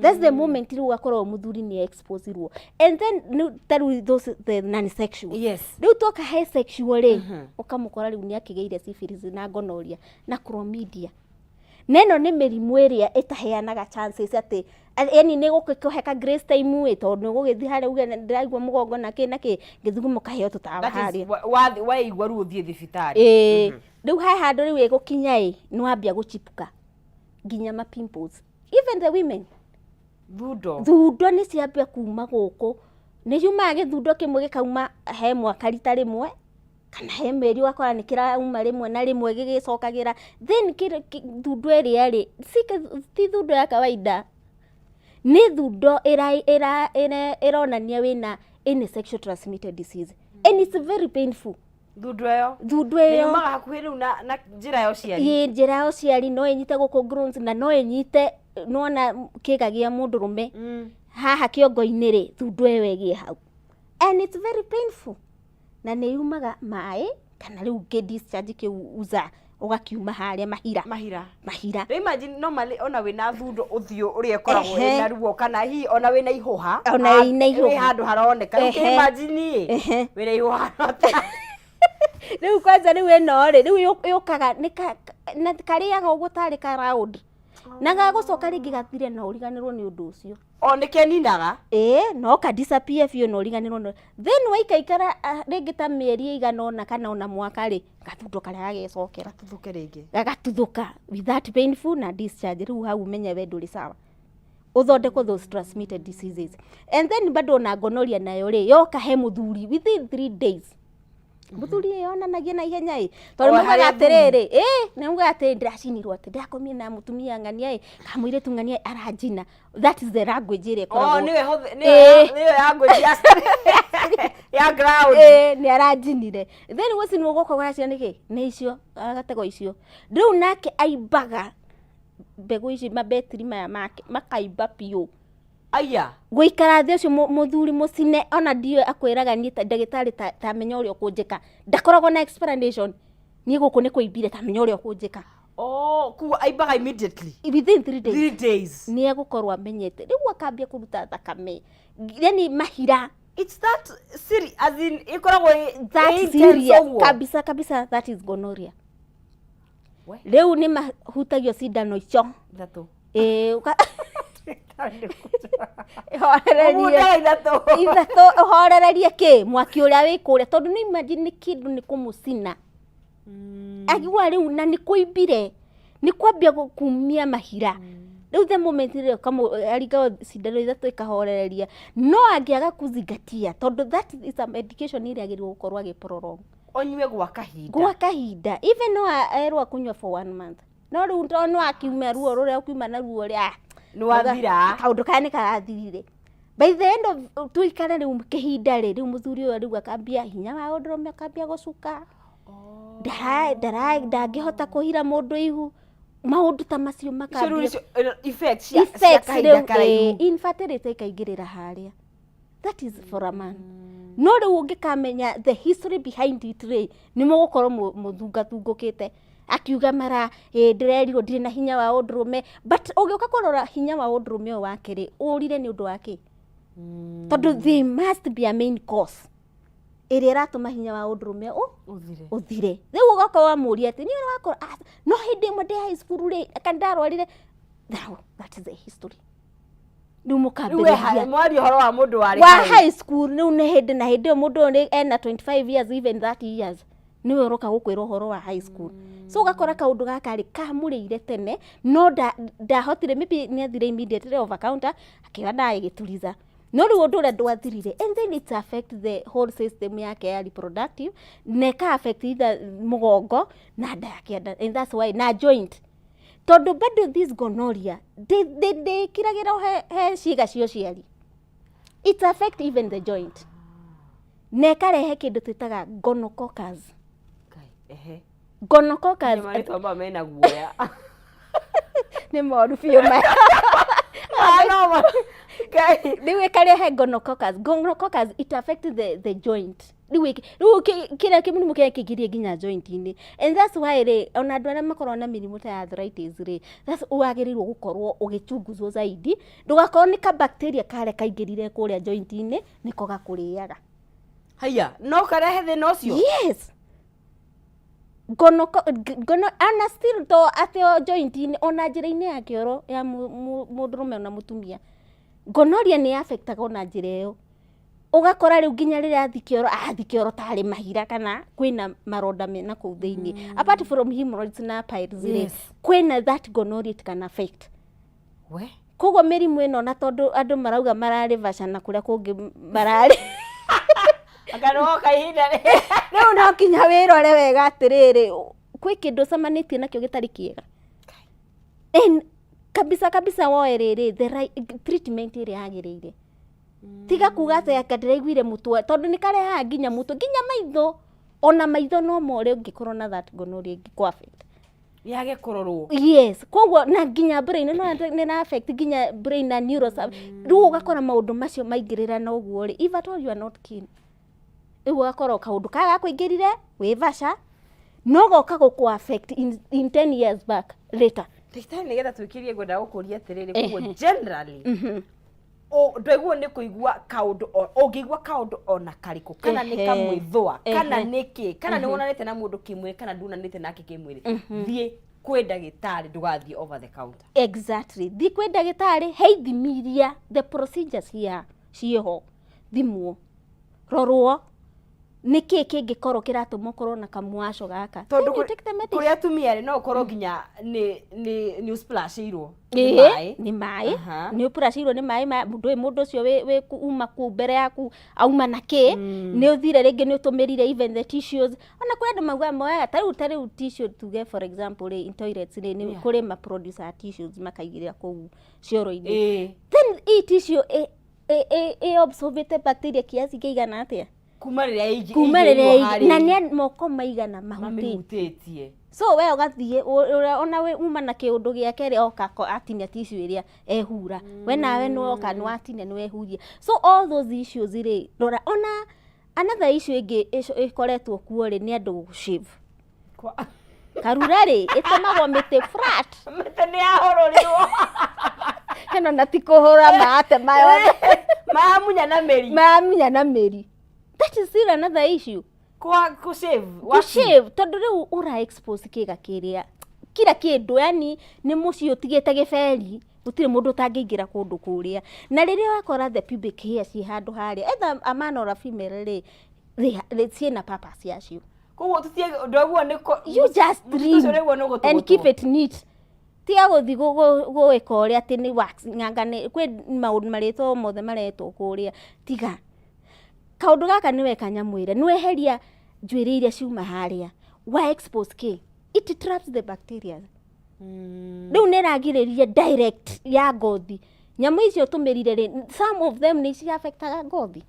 That's the moment rĩu akorwo mũthuri nĩ expose ruo. And then ta rĩu those the non sexual. Rĩu twoka he sexual rĩ, ũkamũkora rĩu nĩ akĩgĩire syphilis na gonorrhea na chlamydia, na ĩno nĩ mĩrimũ ĩrĩa ĩtaheanaga chances atĩ yani nĩ gũkũhe ka grace time ĩ, tondũ nĩ ũgũgĩthiĩ harĩa uge ndĩraigua mũgongo na kĩ na kĩ, gĩthugumo kaheo tũtawa. That is Harĩa waigua ruo ũthiĩ thibitarĩ. Ĩĩ, rĩu he handũ rĩu ĩgũkinya ĩ, nĩ wambia gũchipuka nginya ma pimples, even the women. Thundo. Thundo nĩ ciambia kuma gũkũ, nĩ ciumaga gĩthundo kĩmwe gĩkauma he mwaka rita rĩmwe kana he mĩeri, ũgakora nĩ kĩrauma rĩmwe na rĩmwe gĩgĩcokagĩra. Then thundo ĩrĩa rĩ, ti thundo ya kawaida, nĩ thundo ĩronania wĩna any sexual transmitted disease, and it's very painful. Thundo ĩyo. Thundo nĩ ĩyo. Yumaga hakuhĩ rĩu na njĩra ya ũciari. Ĩ, njĩra ya ũciari no ĩnyite gũkũ groins, na no ĩnyite nona kĩga gĩa mũndũrũme haha kĩongo-inĩ rĩ, thundo ĩyo ĩgĩe hau, and it's very painful, na nĩ yumaga maĩ kana rĩu kĩ discharge kĩu uza ũgakiuma harĩa mahira. Mahira. Mahira. Rĩu imagine normally ona wĩna thundo ũthiũ ũrĩa ĩkoragwo ĩna ruo, kana hihi ona wĩna ihũha. Ona wĩna ihũha. Wĩ handũ haroneka rĩu. Imagine wĩna ihũha. Rĩu kwanza rĩu ĩno rĩ, rĩu yũkaga nĩ na karĩaga ũguo tarĩ ka round, na gagũcoka rĩngĩ gathire na ũriganĩrwo nĩ ũndũ ũcio. O nĩ keninaga. Ĩĩ, no ka disappear biũ na ũriganĩrwo nĩ. Then waikaikara rĩngĩ ta mĩeri ĩigana ũna kana ona mwaka rĩ, gathundo karĩa gagecokera. Tuthũke rĩngĩ. Gagatuthũka with that painful na discharge. Rĩu hau ũmenye we ndũrĩ sawa, ũthondekwo those transmitted diseases. And then bado ona gonorrhea nayo rĩ, yoka he mũthuri within 3 days, mũthuri ĩ yonanagia na ihenya ĩ, tondũ O mugaga harĩa. Atĩrĩrĩ, ĩ nĩ mugaga atĩ ndĩracinirwo, atĩ ndĩrakomire na mũtumia ng'ania ĩ, kana mũirĩtu ng'ania ĩ, aranjina. That is the language ĩrĩa o ĩkoragwo. Nĩwe nĩyo language ya ground. Ĩ, nĩ aranjinire. Then gũcinwo gũkũ gwacio nĩkĩ nĩ icio gatego icio. Rĩu nake aimbaga mbegũ ici, mabetiri maya make makaimba biũ. Aya. Gũikara thĩ ũcio mũthuri mũcine ona ndiũĩ akwĩraga niĩ ta ndagĩtarĩ ta menya ũrĩa ũkũnjĩka, ndakoragwo na explanation, niĩ gũkũ nĩ kũimbire, tamenya ũrĩa ũkũnjĩka. Oh, kuo aimbaga immediately. Within 3 days. 3 days. Nĩ egũkorwo amenyete rĩu akambia kũruta thakame, yani mahira. It's that serious, as in ĩkoragwo that ĩ intense serious ũguo? Kabisa kabisa, that is gonorrhea. We. Rĩu nĩ mahutagio cindano icio. Ithatũ. Ĩĩ, horererie. Ũmundaga ithatũ. Ithatũ, ũhorererie kĩ mwaki ũrĩa wĩ kũrĩa, tondũ nĩ imagine nĩ kĩndũ nĩ kũmũcina agigua rĩu na nĩ kũimbire, nĩ kwambia kumia mahira. Rĩu the moment rĩrĩa aringagwo cindano ithatũ ĩkahorereria, no angĩaga kuzingatia, tondũ that is a medication ĩrĩa agĩrĩirwo gũkorwo agĩ prolong. Onyue gwa kahinda. Gwa kahinda, even no erwo kunyua for one month, no rĩu tondũ no akiuma ruo rũrĩa ũkiuma na ruo rĩa Nĩ wathira. Kaũndũ kaya nĩ karathirire. By the end of tuikare rĩu kĩhinda rĩ, rĩu mũthuri ũyũ rĩu akambia hinya wa ũndũrũme akambia gũcuka, ndara ndangĩhota kũhira mũndũ ihu, maũndũ ta macio. Icio rĩu Makambia nĩcio, effects cia effects kahinda rĩu karaihu. Infertility ĩkaingĩrĩra harĩa. That is for a man. No rĩu ũngĩkamenya the history behind it rĩ, nĩ mũgũkorwo mũthungathungũkĩte. Akiuga mara ĩ ndĩrerirwo ndirĩ na hinya wa ũndũrũme, but ũgĩũka kũrora hinya wa ũndũrũme ũyũ wake rĩ, ũrire nĩ ũndũ wa kĩ? Tondũ they must be a main cause ĩrĩa ĩratũma hinya wa ũndũrũme ũthire. Ũthire. Rĩu ũgoka wamũria atĩ niĩ wakora, "Ah, no hĩndĩ ĩmwe ndĩ high school rĩ, aka ndarwarire." Now that is the history. Rĩu Rĩu we mũkambĩrĩria mwaria ũhoro wa mũndũ warĩ wa high high school. Rĩu nĩ hĩndĩ na hĩndĩ ĩyo mũndũ ũyũ ena 25 years, even 30 years, nĩwe ũroka gũkwĩra ũhoro wa high school. So ũgakora kaũndũ gaka rĩ kamũrĩire tene, no ndahotire, maybe nĩ athire immediately over counter, akĩoya ndawa ĩgĩturiza, no rĩu ũndũ ũrĩa ndwathirire, and then it affect the whole system yake ya reproductive, na ĩka affect either mũgongo na nda ya kĩanda, and that's why na joint, tondũ bado this gonorrhea ndĩkiragĩra he ciĩga cia ũciari. It affect even the joint na ĩkarehe kĩndũ twĩtaga gonococcus. Ngai, ehe. Gonococcus. Nĩ marĩtwa maya mena guoya. Nĩ moru biũ maya. Ah, no, Ngai. Rĩu ĩkarehe gonococcus. Gonococcus, it affect the joint. Rĩu kĩrĩa kĩmũrimũ kĩrĩa kĩingĩrie nginya joint-inĩ, and that's why rĩ, ona andũ arĩa makoragwo na mĩrimũ ta ya arthritis rĩ, that's wagĩrĩirwo gũkorwo ũgĩchunguzwo zaidi, ndũgakorwo nĩ ka bacteria karĩa kaingĩrire kũrĩa joint-inĩ nĩko gakũrĩaga. Haiya, no karehe thĩna ũcio? Yes, gono ana still to atĩ o joint-inĩ, ona njĩra-inĩ ya kĩoro ya mũndũrũme ona mũtumia, gonorrhea nĩ affectaga ona njĩra ĩyo. Ũgakora rĩu nginya rĩrĩa athi kĩoro, athi kĩoro tarĩ mahira kana kwĩna maronda mena kũu thĩinĩ. Apart from hemorrhoids na piles rĩ, kwĩna that gonorrhea, it can affect. We. Koguo mĩrimũ ĩno, na tondũ andũ marauga mararĩ vaca na kũrĩa kũngĩ mararĩ Akanoka ihinda rĩ. Rĩu no kinya wĩrore wega atĩrĩrĩ, kwĩ kĩndũ ũcemanĩtie nakĩo gĩtarĩ kĩega. And kabisa kabisa woe rĩrĩ the right treatment ĩrĩa yagĩrĩire. Tiga kuga atĩ anga ndĩraiguire mũtwe, tondũ nĩ karehaga nginya mũtwe, nginya maitho, ona maitho no more ũngĩkorwo na that gonorrhea ĩngĩkũ affect. Yage kũrorwo. Yes, koguo na nginya brain no nĩ na affect nginya brain na neuro. Rĩu ũgakora maũndũ macio maingĩrĩra na ũguo rĩ, if at all you are not keen, rĩu ũgakora kaũndũ kaya gakũingĩrire wĩ vaca no goka gũkũ affect in 10 years back later. Ndagĩtarĩ, nĩgetha twĩkĩrie, ngwenda gũkũria atĩrĩrĩ, koguo generally ndwaiguo nĩ kũigua kaũndũ ũngĩigua kaũndũ ona karĩkũ, kana nĩ kamwĩthũa, kana nĩ kĩ, kana nĩ wonanĩte na mũndũ kĩmwĩrĩ, kana ndunanĩte nake kĩmwĩrĩ, thiĩ kwĩ ndagĩtarĩ, ndũgathiĩ over the counter. Exactly, thiĩ kwĩ ndagĩtarĩ, he ithimi iria, the procedures here ciĩho, thimwo, rorwo nĩ kĩ kĩngĩkorwo kĩratũma ũkorwo na kamwaco gaka. Tondũ Then you take the medicine. Kũrĩ atumia rĩ, no ũkorwo nginya nĩ ũsplashĩirwo nĩ maĩ. Nĩ maĩ. Aha. Nĩ ũpuracĩirwo nĩ maĩ ma mũndũ ũyũ, mũndũ ũcio wĩ uma kũu mbere yaku auma na kĩ, nĩ ũthire rĩngĩ nĩ ũtũmĩrire even the tissues. Ona kũrĩ andũ maugaga moyaga ta rĩu tissue, tuge for example rĩ, in toilets rĩ, nĩ kũrĩ ma producer a tissues makaigĩrĩra kũu cioro-inĩ. Then hii tissue ĩ absorbĩte bacteria kiasi kĩigana atĩa? Kuma rĩrĩa kuma ĩigĩirwo rĩrĩa harĩa na nĩ moko maigana mahutĩtie. Mamĩhutĩtie. So we ũgathiĩ ũrĩa ona we uma na kĩũndũ gĩake rĩ, oka atinia tissue ĩrĩa ehura, we nawe nĩwoka nĩwatinia nĩwehuria. So all those issues rĩ, rora. Ona another issue ĩngĩ ĩkoretwo kuo rĩ, nĩ andũ gũshave. Karura rĩ, ĩtemagwo mĩtĩ flat. Mĩtĩ nĩ yahũrũrirwo. Ĩno na ti kũhũra maatema yothe. Mamunya na mĩri. Mamunya na mĩri. That is still another issue. Kwa kũshave. Gũshave, tondũ rĩu ũra expose kĩga kĩrĩa kila kĩndũ, yani nĩ mũciĩ ũtigĩte gĩberi, gũtirĩ mũndũ ũtangĩingĩra kũndũ kũrĩa. Na rĩrĩa wakora the pubic hair ciĩ handũ harĩa, either a man or a female rĩ, ciĩna purpose yacio. Koguo tũtige ndwaguo nĩ You just mũtitũ ũcio trim ũraigua nĩ and keep gũtũgũtwo. it neat. Tiga gũthi gwĩka ũrĩa atĩ nĩ wax ng'anga, nĩ kwĩ maũndũ marĩtwa mothe maretwo kũrĩa. Tiga kaũndũ gaka nĩ weka nyamũ ĩrĩa nĩ weheria njuĩrĩ iria ciuma harĩa wa expose kĩ, it traps the bacteria. Rĩu nĩ ĩragirĩrĩria direct ya ngothi. Nyamũ icio tũmĩrire rĩ, some of them nĩ ciafectaga ngothi.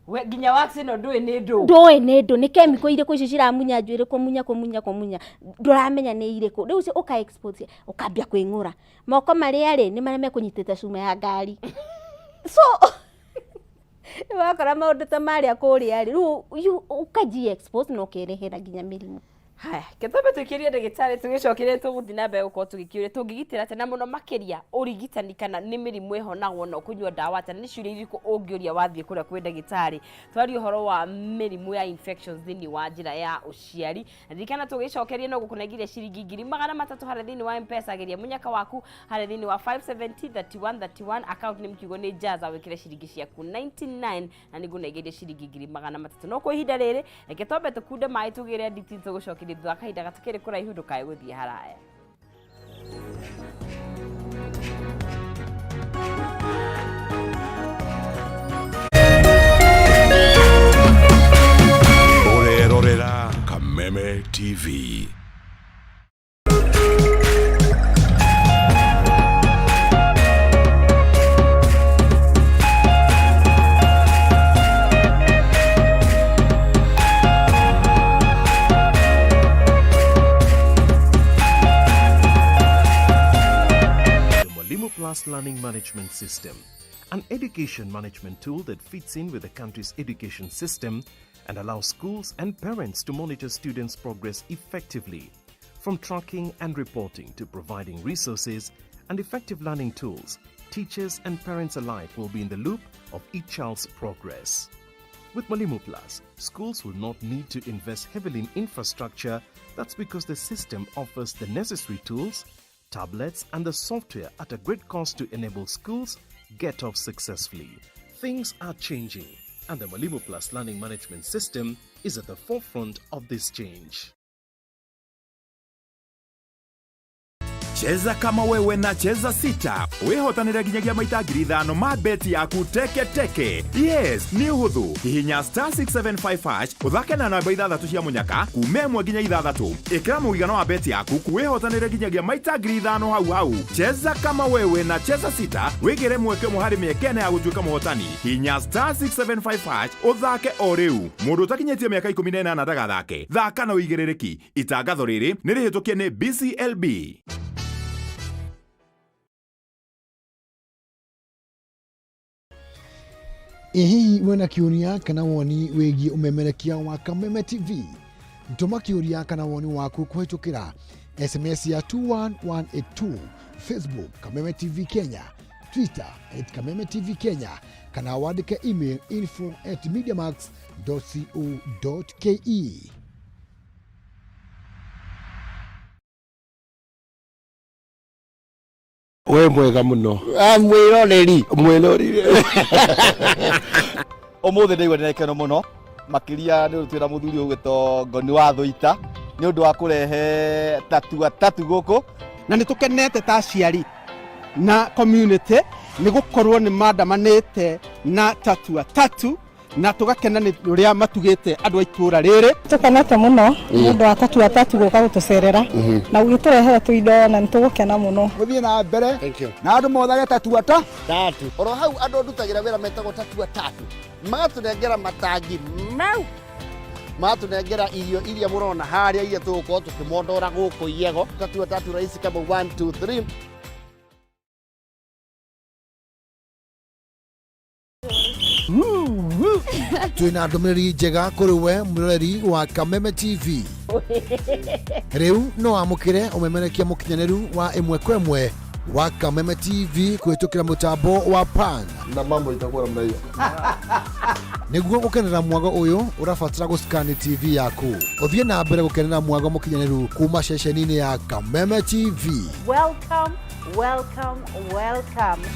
We nginya wax ĩno ndũĩ nĩ ndũ. Ndũĩ nĩ ndũ, nĩ chemical irĩkũ icio ciramunya njuĩrĩ, kũmunya kũmunya kũmunya, ndũramenya nĩ irĩkũ. Rĩu ũcio ũka expose, ũkambia kwĩng'ũra moko marĩa rĩ, nĩ marĩa mekũnyitĩte cuma ya ngari. So wakora maũndũ ta marĩa kũrĩa rĩ, rĩu ũkaji expose na ũkerehera nginya mĩrimũ. Haya, ketwambe tũikĩrie ndagĩtarĩ, tũgĩcokere tũgũthiĩ na mbere gũkorwo tũgĩkĩũria tũngĩgitĩra atĩa na mũno makĩria ũrigitani, kana nĩ mĩrimũ ĩhonagwo na ũkũnyua ndawa atĩa, na nĩ ciũria irĩkũ ũngĩũria wathiĩ kũrĩa kwĩ ndagĩtarĩ. Twaria ũhoro wa mĩrimũ ya infections thĩinĩ wa njĩra ya ũciari. Na ririkana tũgĩcokeria no gũkũnengeria ciringi 300,000 harĩa thĩinĩ wa M-Pesa. Geria mũnyaka waku harĩa thĩinĩ wa 570 31 31, account nĩ mkiugo nĩ Jaza, wĩkĩre ciringi ciaku 99 na nĩngũnengeria ciringi 300,000. No kwa ihinda rĩrĩ, reke twambe tũkunde maĩ, tũgĩre nditi, tũgũcokeria thutha wa kahinda gatakĩrĩ kũraihu. Ndũkae gũthiĩ haraya. Ũrerorera Kameme TV. The Mwalimu Plus Learning Management System, an education management tool that fits in with the country's education system and allows schools and parents to monitor students' progress effectively. From tracking and reporting to providing resources and effective learning tools, teachers and parents alike will be in the loop of each child's progress. With Mwalimu Plus, schools will not need to invest heavily in infrastructure. That's because the system offers the necessary tools, tablets, and the software at a great cost to enable schools get off successfully. Things are changing, and the Mwalimu Plus Learning Management System is at the forefront of this change. Cheza kama wewe na Cheza Sita, wĩhotanĩre nginyagia maita 5,000 ma beti yaku teke teke. Yes, nĩ ũhũthũ. Hihinya *675# ũthake na namba ithathatũ cia mũnyaka kuma 1 nginya 6. Ĩkĩra mũigana wa beti yaku, wĩhotanĩre nginyagia maita 5,000 hau hau. Cheza kama wewe na Cheza Sita, wĩgĩre mweke ũmwe harĩ mĩeke 4 ya gũtuĩka mũhotani. Hihinya *675# ũthake o rĩu. Mũndũ ũtakinyĩtie mĩaka 18 ndagathake. Thaka na ũigĩrĩrĩki. Itangatho rĩrĩ nĩ rĩhĩtũkie nĩ BCLB. Ĩ hihi wĩna kĩũria kana woni wĩgiĩ ũmemerekia wa Kameme TV? Tũma kĩũria kana woni waku kũhĩtũkĩra SMS ya 21182, Facebook Kameme TV Kenya, Twitter @KamemeTV Kenya, kana wandĩke email info@mediamax.co.ke. We mwega muno. Mwĩroreri. Mwĩroreri. Ũmũthĩ ndaigua ndĩna gĩkeno mũno makĩria nĩ ũndũ twĩna mũthuri ũgwĩtwo Ngoni wa Thũita nĩ ũndũ wa kũrehe Tatua Tatu gũkũ. Na nĩ tũkenete ta aciari na community nĩ gũkorwo nĩ mandamanĩte na Tatua Tatu, na tũgakena nĩ ũrĩa matugĩte andũ a itũũra rĩrĩ. Tũkenete mũno nĩ ũndũ wa Tatua Tatu gũka gũtũcerera na gũgĩtũrehera tũindo, na nĩ tũgũkena mũno. Mũthiĩ na mbere na andũ mothage Tatua ta Tatu. Oro hau andũ ndutagĩra wĩra metagwo Tatua Tatu magatũnengera matangi mau, magatũnengera irio iria mũrona harĩa, iria tũgũkorwo tũkĩmondora gũkũ Iego. Tatua Tatu, rahisi kama 1 2 3. Twĩna ndũmĩrĩri njega kũrĩ we mwĩroreri wa Kameme TV. Rĩu no amũkĩre ũmemerekia mũkinyanĩru wa ĩmwe kwa ĩmwe wa Kameme TV kũhĩtũkĩra mũtambo wa Pan. Na mambo itakuwa namna hiyo. Nĩguo gũkenera mwago ũyũ, ũrabatara gũscan TV yaku ũthiĩ na mbere gũkenera mwago mũkinyanĩru kuma ceceni-inĩ ya Kameme TV. Welcome, welcome, welcome.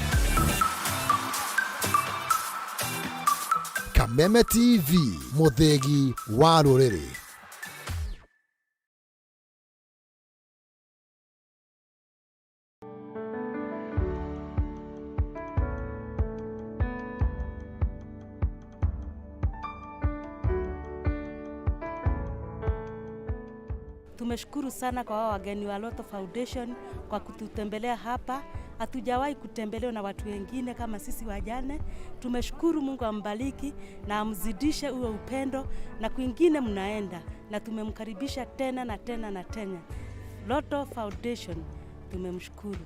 Kameme TV, mũthĩgi wa rũrĩrĩ. Tumeshukuru sana kwa wao wageni wa Lotto Foundation kwa kututembelea hapa. Hatujawahi kutembelewa na watu wengine kama sisi wajane. Tumeshukuru, Mungu ambariki na amzidishe huo upendo, na kwingine mnaenda, na tumemkaribisha tena na tena na tena. Lotto Foundation tumemshukuru.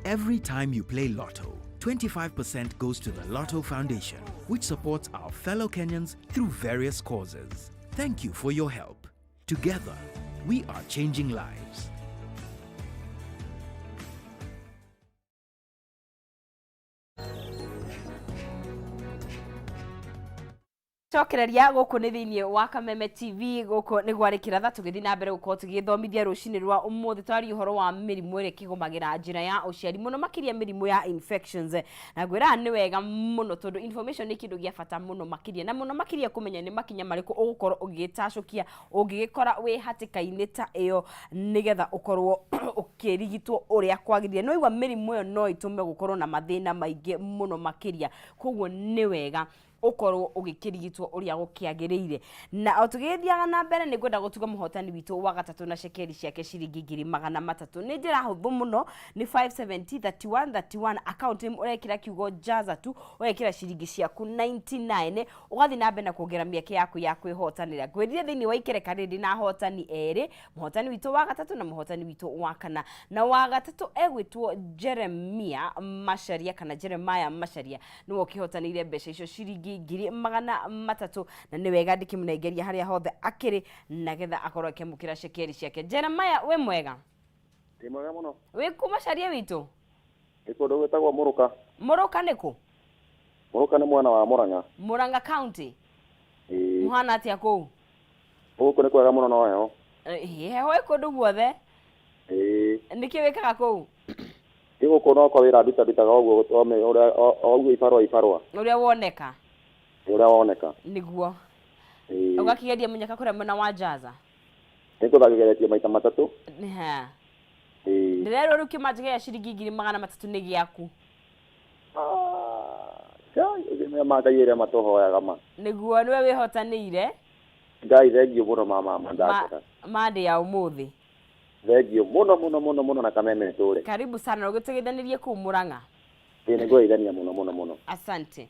Every time you play Lotto, 25% goes to the Lotto Foundation, which supports our fellow Kenyans through various causes. Thank you for your help. Together, We are changing lives. Cokereria gũkũ nĩ thĩinĩ wa Kameme TV, gũkũ nĩ gwarĩ kĩratha tũgĩthiĩ na mbere gũkorwo tũgĩthomithia rũcinĩ rwa ũmũthĩ. Twaria ũhoro wa mĩrimũ ĩrĩa ĩkĩgũmagĩra njĩra ya ũciari, mũno makĩria mĩrimũ ya infections, na ngwĩraga nĩ wega mũno tondũ information nĩ kĩndũ gĩa bata mũno makĩria, na mũno makĩria kũmenya nĩ makinya marĩkũ ũgũkorwo ũgĩgĩtacũkia ũngĩgĩkora wĩ hatĩka-inĩ ta ĩyo, nĩgetha ũkorwo ũkĩrigitwo ũrĩa kwagĩrĩire. Nĩ waigua mĩrimũ ĩyo no ĩtũme gũkorwo na mathĩna maingĩ mũno makĩria, koguo nĩ wega ũkorwo ũgĩkĩrigitwo ũrĩa gũkĩagĩrĩire. Na o tũgĩthiaga na mbere, nĩ ngwenda gũtuga mũhotani witũ wa gatatũ na cekeri ciake ciringi 300,000. Nĩ njĩra hũthũ mũno, nĩ 570 31 31, account name ũrekĩra kiugo jaza tu, ũgekĩra ciringi ciaku 99, ũgathiĩ na mbere na kuongerera mĩeke yaku ya kwĩhotanĩra. Ngwĩrire thĩinĩ wa ikereka rĩrĩ na ahotani erĩ, mũhotani witũ wa gatatũ na mũhotani witũ wa kana. Na wa gatatũ egwĩtwo Jeremia Macharia kana Jeremiah Macharia, nĩwe ũkĩhotanĩire mbeca icio ciringi 300,000, na nĩ wega ndĩkĩmũnengeria harĩa hothe akĩrĩ nagetha akorwo akĩamũkĩra cekeri ciake. Jeremiah, wĩ mwega? Ndĩ mwega mũno. Wĩ kũ, Macharia witũ? Nĩ kũndũ gwĩtagwo Mũrũka. Mũrũka nĩ kũ? Mũrũka nĩ mwena wa Mũrang'a. Mũrang'a County? Ĩĩ. Mũhana atĩa kũu? Gũkũ nĩ kwega mũno, no heho. Heho ĩ kũndũ guothe. Ĩĩ. Nĩkĩ wĩkaga kũu? Ndĩ gũkũ no kwa wĩra ndutandutaga ũguo o ũguo, ibarũa ibarũa. Ũrĩa woneka. Ũrĩa woneka. Nĩguo. Ĩĩ. Ũgakĩgeria mũnyaka kũrĩa mwena wa Jaza? Nĩ ngũthagegeretie maita matatũ. Ha. Ĩĩ. Ndĩrerwo rĩu kĩmanjĩka gĩa ciringi 300,000 nĩ gĩaku. Ngai, ma Ngai ĩrĩa matũhoyaga ma. Nĩguo, nĩwe wĩhotanĩire. Ngai, thengiũ mũno ma ndakena. Mandĩ ya ũmũthĩ. Thengiũ mũno mũno mũno mũno na Kameme tũre. Karibu sana, ũgĩtũgeithanirie kũu Mũrang'a. Ĩĩ, nĩ ngũgeithania mũno mũno mũno. Asante.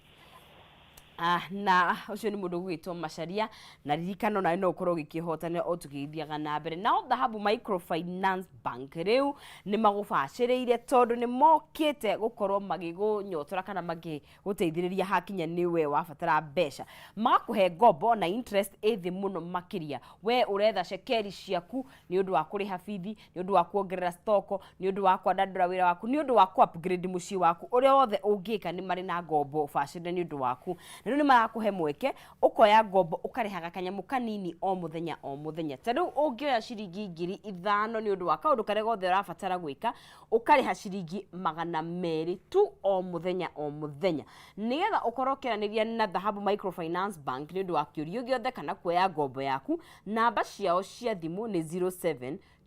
Na ũcio nĩ mũndũ ũgwĩtwo Macharia, na ririkano nawe no ũkorwo ũgĩkĩhotanĩra o tũgĩthiaga na mbere. Nao Dhahabu Microfinance Bank rĩu nĩ magũbacĩrĩire tondũ nĩ mokĩte gũkorwo magĩgũnyotora kana magĩgũteithĩrĩria hakinya nĩwe wabatara mbeca, magakũhe ngombo na interest ĩ thĩ mũno makĩria. We ũretha cekeri ciaku nĩ ũndũ wa kũrĩha bithi, nĩ ũndũ wa kuongerera stoko, nĩ ũndũ wa kwandandũra wĩra waku, nĩ ũndũ wa ku upgrade mũciĩ waku, ũrĩa wothe ũngĩka, nĩ marĩ na ngombo bacĩrĩre nĩ ũndũ waku. Na rĩu nĩ marakũhe mweke ũkoya ngombo ũkarĩhaga kanyamũ kanini o mũthenya o mũthenya. Ta rĩu ũngĩoya ciringi 5,000 nĩ ũndũ wa kaũndũ karĩa gothe ũrabatara gwĩka, ũkarĩha ciringi 200 tu o mũthenya o mũthenya. Nĩgetha ũkorwo ũkĩaranĩria na Dhahabu Microfinance Bank nĩ ũndũ wa kĩũrio gĩothe kana kuoya ngombo yaku, namba ciao cia thimũ nĩ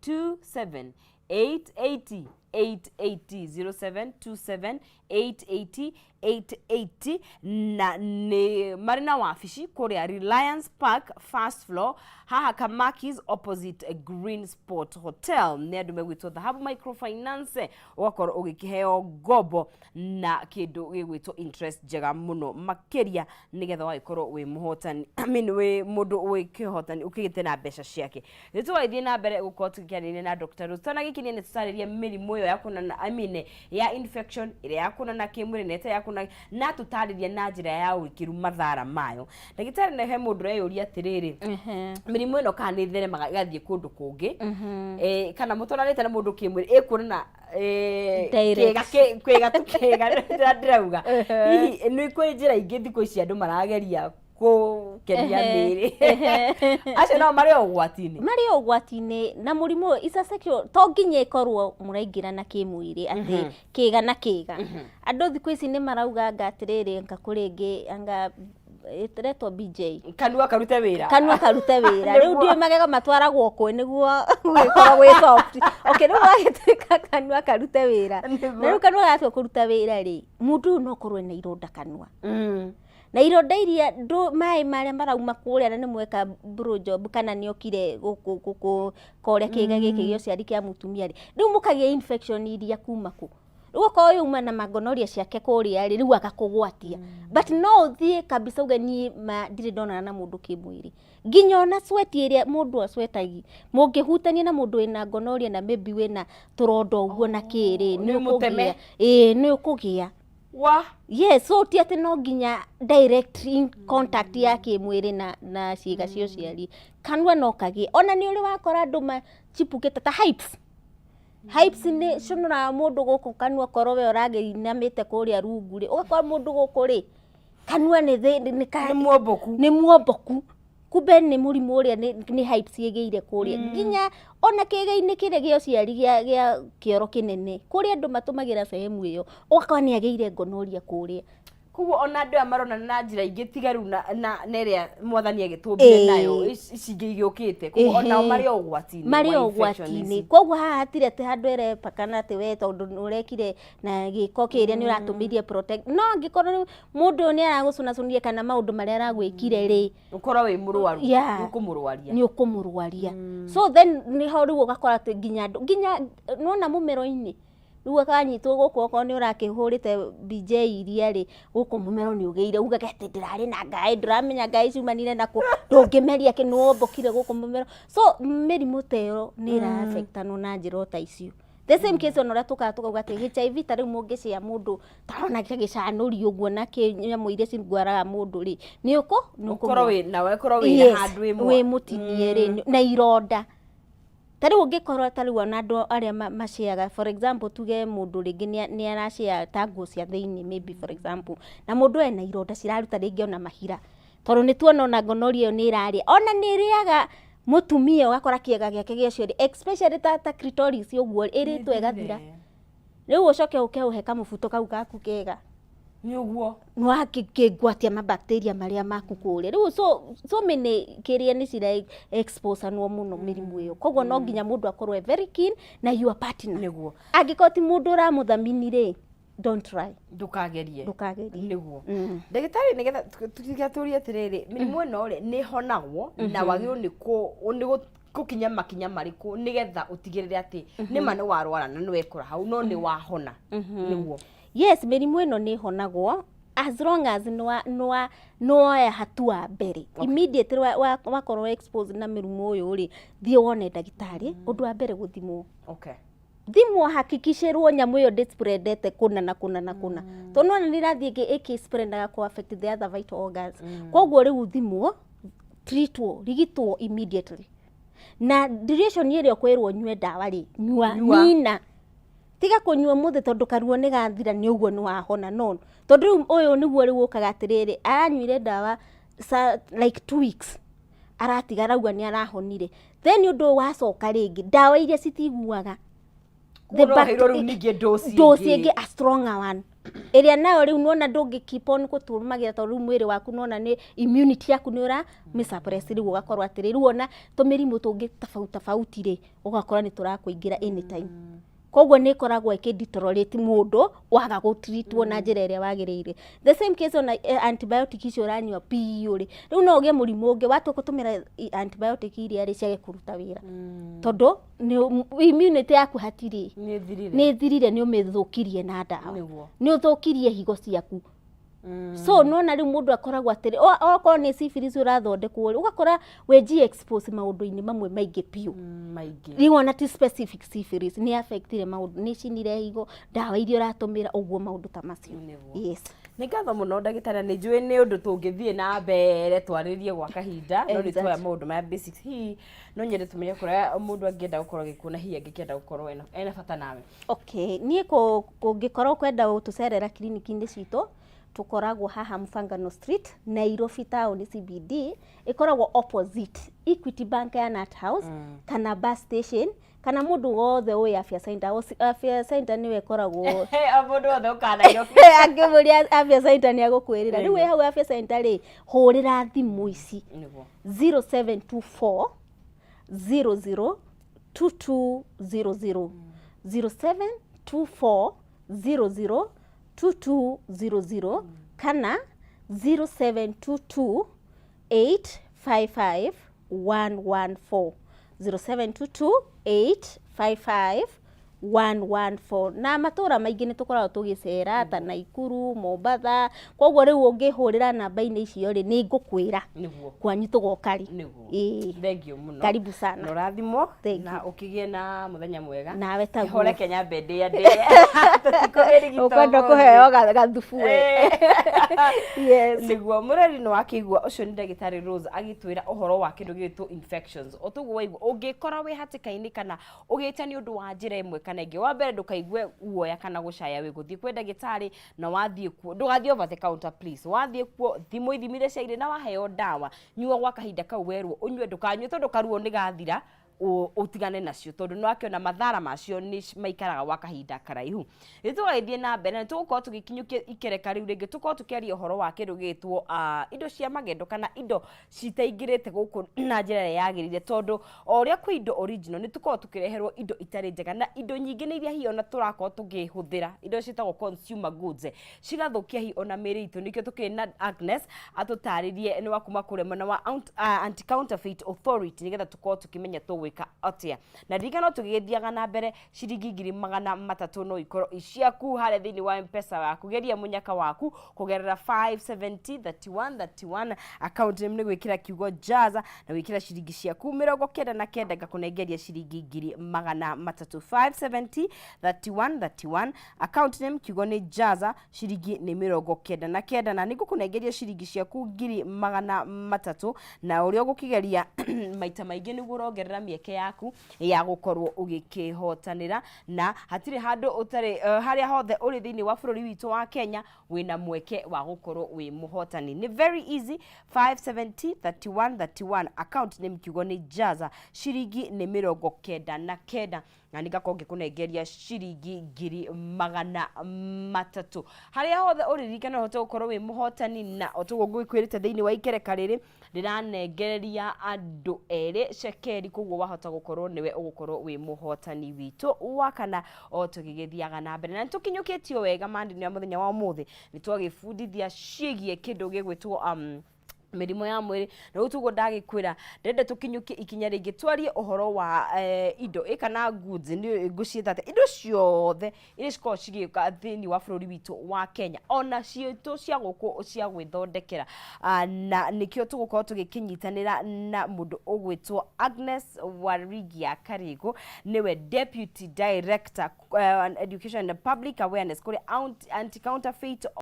0727 880 880, 0727 880 880, na nĩ marĩ na wabici kũrĩa Reliance Park, first floor, haha Kamakis, opposite Green Sport Hotel. Nĩ andũ megwĩtwo Dhahabu Microfinance, ũgakorwo ũgĩkĩheo ngombo na kĩndũ gĩgwĩtwo interest njega mũno makĩria, nĩgetha ũgagĩkorwo wĩ mũhotani, I mean, wĩ mũndũ wĩ kĩhotani ũkĩgĩte na mbeca ciake. Nĩ tũgagĩthiĩ na mbere gũkorwo tũkĩaranĩria na Dr. Rose. Twanagĩkinyia nĩ tũtarĩrie mĩrimũ ĩyo ya kuonana, I mean, ya infection ĩrĩa ya kuonana kĩmwĩrĩ na ĩtarĩ ya kuonana, na tũtarĩrie na njĩra ya ũrikĩru mathara mayo. Ndagĩtarĩ, na he mũndũ ũreyũria atĩrĩrĩ, mĩrimũ ĩno kana nĩ ĩtheremaga ĩgathiĩ kũndũ kũngĩ, kana mũtonanĩte na mũndũ kĩmwĩrĩ ĩkuonana Direct. kĩga kĩga tu kĩga ndĩrauga hihi nĩ kwĩ njĩra ingĩ thikũ ici andũ marageria kũkenia mĩĩrĩ, acio nao marĩ o ũgwati-inĩ? Marĩ o ũgwati-inĩ. Na mũrimũ ũyũ is a sexual, to nginya ĩkorwo mũraingĩrana kĩmwĩrĩ atĩ kĩga na kĩga. Andũ thikũ ici nĩ marauga anga atĩrĩrĩ, anga kũrĩ ĩngĩ anga ĩretwo BJ. Kanua karute wĩra. Kanua karute wĩra rĩu. Nĩguo. Ndiũĩ magego matwaragwo kwĩ nĩguo gũgĩkorwo gwĩ soft. Okay, rĩu gwagĩtuĩka kanua karute wĩra, na rĩu kanua gatua kũruta wĩra rĩ, mũndũ ũyũ no korwo ena ironda kanua, na ironda iria ndũ maĩ marĩa marauma kũrĩa, na nĩ mweka blow job kana nĩ okire gũkũ korĩa kĩga gĩkĩ gĩa ũciari kĩa mũtumia rĩ, rĩu mũkagĩa infection iria kuma kũ. Rĩu okorwo yauma na magonoria ciake kũrĩa rĩ, rĩu agakũgwatia. But no ũthiĩ kabisa uge niĩ ma ndirĩ ndonana na mũndũ kĩmwĩrĩ, nginya ona sweat ĩrĩa mũndũ acwetagi, mũngĩhutania na mũndũ wĩna gonorrhea na maybe wĩna tũronda ũguo na kĩrĩ, Nĩ ũmũteme. Ĩĩ, nĩ ũkũgĩa. Wa Yes, so ti atĩ no nginya direct in contact ya kĩmwĩrĩ na ciĩga cia ũciari. Kanua no kagĩe. Ona nĩ ũrĩ wakora andũ machipũkĩte ta hives. Hives nĩ cũnũraga mũndũ gũkũ kanua, korwo we ũragĩinamĩte kũrĩa rungu rĩ, ũgakora mũndũ gũkũ rĩ, kanua nĩ nĩ nĩ muomboku. Nĩ muomboku, kumbe nĩ mũrimũ ũrĩa nĩ hives ĩgĩire kũrĩa. Nginya ona kĩĩga-inĩ kĩrĩa gĩa ũciari gĩa kĩoro kĩnene, kũrĩa andũ matũmagĩra sehemu ĩyo, ũgakora nĩ agĩire gonorrhea kũrĩa. Koguo ona andũ aya maronana na njĩra ingĩ tiga rĩu na ĩrĩa mwathani agĩtũmbire nayo, ici ingĩ igĩũkĩte, koguo onao marĩ o ũgwati-inĩ marĩ wa o infection ũgwati-inĩ ici. Koguo haha hatirĩ atĩ handũ ĩrepakana atĩ we tondũ nĩ ũrekire na gĩko kĩrĩa nĩ ũratũmĩire protect, no angĩkorwo rĩu mũndũ ũyũ nĩ aragũcunacunire kana maũndũ marĩa aragwĩkire rĩ, ũkorwo wĩ mũrwaru, nĩ ũkũmũrwaria. Nĩ ũkũmũrwaria. So then nĩho rĩu ũgakora atĩ nginya andũ, nginya nĩwona mũmero-inĩ rĩu akanyitwo gũkũ, okorwo nĩ ũrakĩhũrĩte BJ iria rĩ, gũkũ mũmero nĩ ũgĩire, ugage atĩ ndĩrarĩ na ngaĩ, ndũramenya ngaĩ ciumanire nakũ, ndũngĩmeria kĩ, nĩwombokire gũkũ mũmero. So mĩrimũ ta ĩyo nĩ ĩra-affectanwo na njĩra o ta icio. The same case ona ũrĩa tũkaga tũkauga atĩ HIV, ta rĩu mũngĩcĩa mũndũ tarona gĩcanũri ũguo na kĩ nyamũ iria cingwaraga mũndũ rĩ, nĩ ũkũ nĩ ũkorwo wĩ nawe, ũkorwo wĩ na handũ ĩmwe wĩ mũtinie rĩ na ironda. Ta rĩu ũngĩkorwo, ta rĩu ona andũ arĩa maciaga, for example, tuge mũndũ rĩngĩ nĩ aracĩa ta nguo cia thĩinĩ, maybe for example, na mũndũ ena ironda ciraruta rĩngĩ ona mahira, tondũ nĩ tuona ona gonorrhea ĩyo nĩ ĩrarĩa, ona nĩ ĩrĩaga mũtumia, ũgakora kĩega gĩake gĩa ũciari, especially ta clitoris ũguo ĩrĩtwo ĩgathira. Rĩu ũcoke ũke ũhe kamũbuto kau gaku kega. Nĩ ũguo. Nĩwakĩngwatia mabacteria marĩa maku kũrĩa rĩu. So many kĩrĩa nĩ cira exposanwo mũno mĩrimũ ĩyo, koguo no nginya mũndũ akorwo e very keen na your partner. Angĩkorwo ti mũndũ ũramũthamini rĩ, don't try. Ndũkagerie. Ndũkagerie. Nĩguo, ndagĩtarĩ, nĩgetha tũtigatũrie atĩrĩrĩ, mĩrimũ ĩno rĩ, nĩ ĩhonagwo na wagĩrĩirwo nĩ gũkinya makinya marĩkũ nĩgetha ũtigĩrĩre atĩ nĩma nĩ warwara na nĩ wekora hau no nĩ wahona? Nĩguo. Yes, mĩrimũ ĩno nĩ ĩhonagwo as long as nĩwoya hatua mbere immediately wakorwo exposed na mĩrimũ ũyũ rĩ, thiĩ wone ndagĩtarĩ. Ũndũ wa mbere gũthimwo. Thimwo, hakikishĩrwo nyamũ ĩyo ndĩspreadete kũna na kũna na kũna, tondũ nona nĩ ĩrathiĩ ĩkĩ-spreadaga kũ affect the other vital organs. Koguo rĩu thimwo, treatwo, rigitwo immediately, na duration ĩrĩa ũkwĩrwo nyue ndawa rĩ, nyua. Nyua. Nina tiga kũnyua mũthĩ tondũ karuo nĩ gathira, nĩ ũguo nĩ wahona. No tondũ rĩu ũyũ nĩguo rĩu ũkaga atĩrĩrĩ, aranyuire ndawa like 2 weeks, aratiga, arauga nĩ arahonire, then ũndũ ũyũ wacoka rĩngĩ, ndawa iria citiguaga. Koguo no ũheirwo rĩu ningĩ dose dose ĩngĩ. Ĩngĩ, a stronger one, ĩrĩa nayo rĩu nĩwona ndũngĩ keep on gũtũmagĩra, tondũ rĩu mwĩrĩ waku nĩwona nĩ immunity yaku nĩ ũra mĩsuppress. Rĩu ũgakorwo atĩrĩ, rĩu ona tũmĩrimũ tũngĩ tofauti tofauti rĩ, ũgakora nĩ tũrakũingĩra anytime. Koguo nĩ ĩkoragwo ĩkĩ deteriorate mũndũ waga gũtreatwo na njĩra ĩrĩa wagĩrĩire. The same case ona antibiotic icio ũranyua piũ rĩ, rĩu no ũgĩe mũrimũ ũngĩ watua gũtũmĩra antibiotic iria rĩ ciage kũruta wĩra, tondũ immunity yaku hatirĩ. Nĩ thirire. Nĩ thirire, nĩ ũmĩthũkirie na ndawa. Nĩ ũthũkirie higo ciaku. So nona rĩu mũndũ akoragwo atĩrĩ, okorwo nĩ syphilis ũrathondekwo rĩ, ũgakora wĩ expose maũndũ-inĩ mamwe maingĩ biũ. Maingĩ. Rĩu ona ti specific syphilis, nĩ affectire maũndũ, nĩ cinire higo, ndawa iria ũratũmĩra, ũguo maũndũ ta macio. Yes. Nĩ ngatho mũno ndagĩtarĩ, na nĩ njũĩ nĩ ũndũ tũngĩthiĩ na mbere twarĩrie gwa kahinda, no nĩ tuoya maũndũ maya basics. Hihi no nyende tũmenye kũrĩa mũndũ angĩenda gũkorwo agĩkuona, hihi angĩkĩenda gũkorwo ena bata nawe? Okay, niĩ kũngĩkorwo kwenda gũtũcerera kiriniki-inĩ citũ, tũkoragwo haha Mfangano Street, Nairobi town CBD, ĩkoragwo opposite Equity Bank ya Nut House kana bus station, kana mũndũ wothe ũĩ Afya Center. Afya Center nĩwe ĩkoragwo. Mũndũ wothe ũkaga Nairobi. Angĩmũria Afya Center nĩ agũkwĩrĩra. Rĩu wĩ hau Afya Center rĩ, hũrĩra thimũ ici: 0724 00 2200, 0724 00 2200, kana 0722 855 114, 0722 855. 114. Na matũra maingĩ nĩ tũkoragwo tũgĩcera ta Naikuru, Mombatha, koguo rĩu ũngĩhũrĩra namba-inĩ icio rĩ, nĩ ngũkwĩra kwanyu tũgoka rĩ. Ĩĩ. Thank you mũno. Karibu sana. Na ũrathimwo na ũkĩgĩe na mũthenya mwega. Nawe taguo. Hore Kenya mbende ndĩe. Tũtikũmĩrigita Ũkwenda ũmũthĩ. kũheo gathubu we. Yes. Nĩguo mũreri nĩ wakĩigua ũcio nĩ ndagĩtarĩ Rose agĩtwĩra ũhoro wa kĩndũ gĩgwĩtwo infections. O toguo waigua ũngĩkora wĩ hatĩka-inĩ kana ũgĩte nĩ ũndũ wa njĩra ĩmwe kana ĩngĩ, wa mbere ndũkaigue guoya kana gũcaya wĩ gũthiĩ kwĩ ndagĩtarĩ, na wathiĩ kuo ndũgathiĩ over the counter please. Wathiĩ kuo thimũ ithimi iria ciagĩrĩire na waheo ndawa nyua gwa kahinda kau werwo ũnyue, ndũkanyue tondũ karuo nĩ gathira ũtigane nacio, tondũ nĩ wakĩona mathara macio nĩ maikaraga gwa kahinda karaihu. Rĩu tũgagĩthiĩ na mbere na tũgũkorwo tũgĩkinyũkia ikereka rĩu rĩngĩ, tũkorwo tũkĩaria ũhoro wa kĩndũ gĩgĩtwo indo cia magendo kana indo citaingĩrĩte gũkũ na njĩra ĩrĩa yagĩrĩire, tondũ o ũrĩa kwĩ indo original nĩ tũkoragwo tũkĩreherwo indo itarĩ njega, na indo nyingĩ nĩ iria hihi ona tũrakorwo tũkĩhũthĩra, indo ciĩtagwo consumer goods, cigathũkia hihi ona mĩĩrĩ itũ. Nĩkĩo tũkĩrĩ na Agnes atũtarĩrie nĩ wa kuma kũrĩa mwena wa Anti-Counterfeit Authority, nĩgetha tũkorwo tũkĩmenya tũgwĩka atĩa. Na ririkana tũgĩgĩthiaga na mbere, ciringi 300,000 no ikorwo i ciaku harĩa thĩinĩ wa M-Pesa waku. Geria mũnyaka waku kũgerera 570 31 31, account name nĩ gwĩkĩra kiugo Jaza na gwĩkĩra ciringi ciaku 99, ngakũnengeria ciringi 300,000. 570 31 31, account name kiugo nĩ Jaza, ciringi nĩ 99, na nĩngũkũnengeria ciringi ciaku 300,000. Na ũrĩa ũgũkĩgeria maita maingĩ nĩguo ũrongerera mĩeke yaku ya gũkorwo ũgĩkĩhotanĩra, na hatirĩ handũ ũtarĩ, harĩa hothe ũrĩ thĩinĩ wa bũrũri witũ wa Kenya wĩna mweke wa gũkorwo wĩ mũhotani. Nĩ very easy, 570 31 31, account name kiugo nĩ Jaza, ciringi nĩ 99, na nĩngakorwo ngĩkũnengeria ciringi 300,000 harĩa hothe ũririkana ũhote gũkorwo wĩ mũhotani. Na o toguo ngũgĩkwĩrĩte thĩinĩ wa ikereka rĩrĩ ndĩranengereria andũ erĩ cekeri, koguo wahota gũkorwo nĩwe ũgũkorwo wĩ mũhotani witũ wa kana o tũgĩgĩthiaga na mbere. Na nĩtũkinyũkĩtio wega mandini ya mũthenya wa ũmũthĩ, nĩtwagĩbundithia ciĩgiĩ kĩndũ gĩgwĩtwo mĩrimũ ya mwĩrĩ, na rĩu tuguo ndagĩkwĩra ndĩrenda tũkinyũkie ikinya rĩngĩ twarie ũhoro wa indo ĩ kana goods, nĩ ngũciĩta atĩa, indo ciothe iria cikoragwo cigĩũka thĩinĩ wa bũrũri witũ wa Kenya ona citũ cia gũkũ cia gwĩthondekera. Na nĩkĩo tũgũkorwo tũgĩkĩnyitanĩra na mũndũ ũgwĩtwo Agnes Warigia Karĩgũ, nĩwe Deputy Director Education and Public Awareness kũrĩ Anti-Counterfeit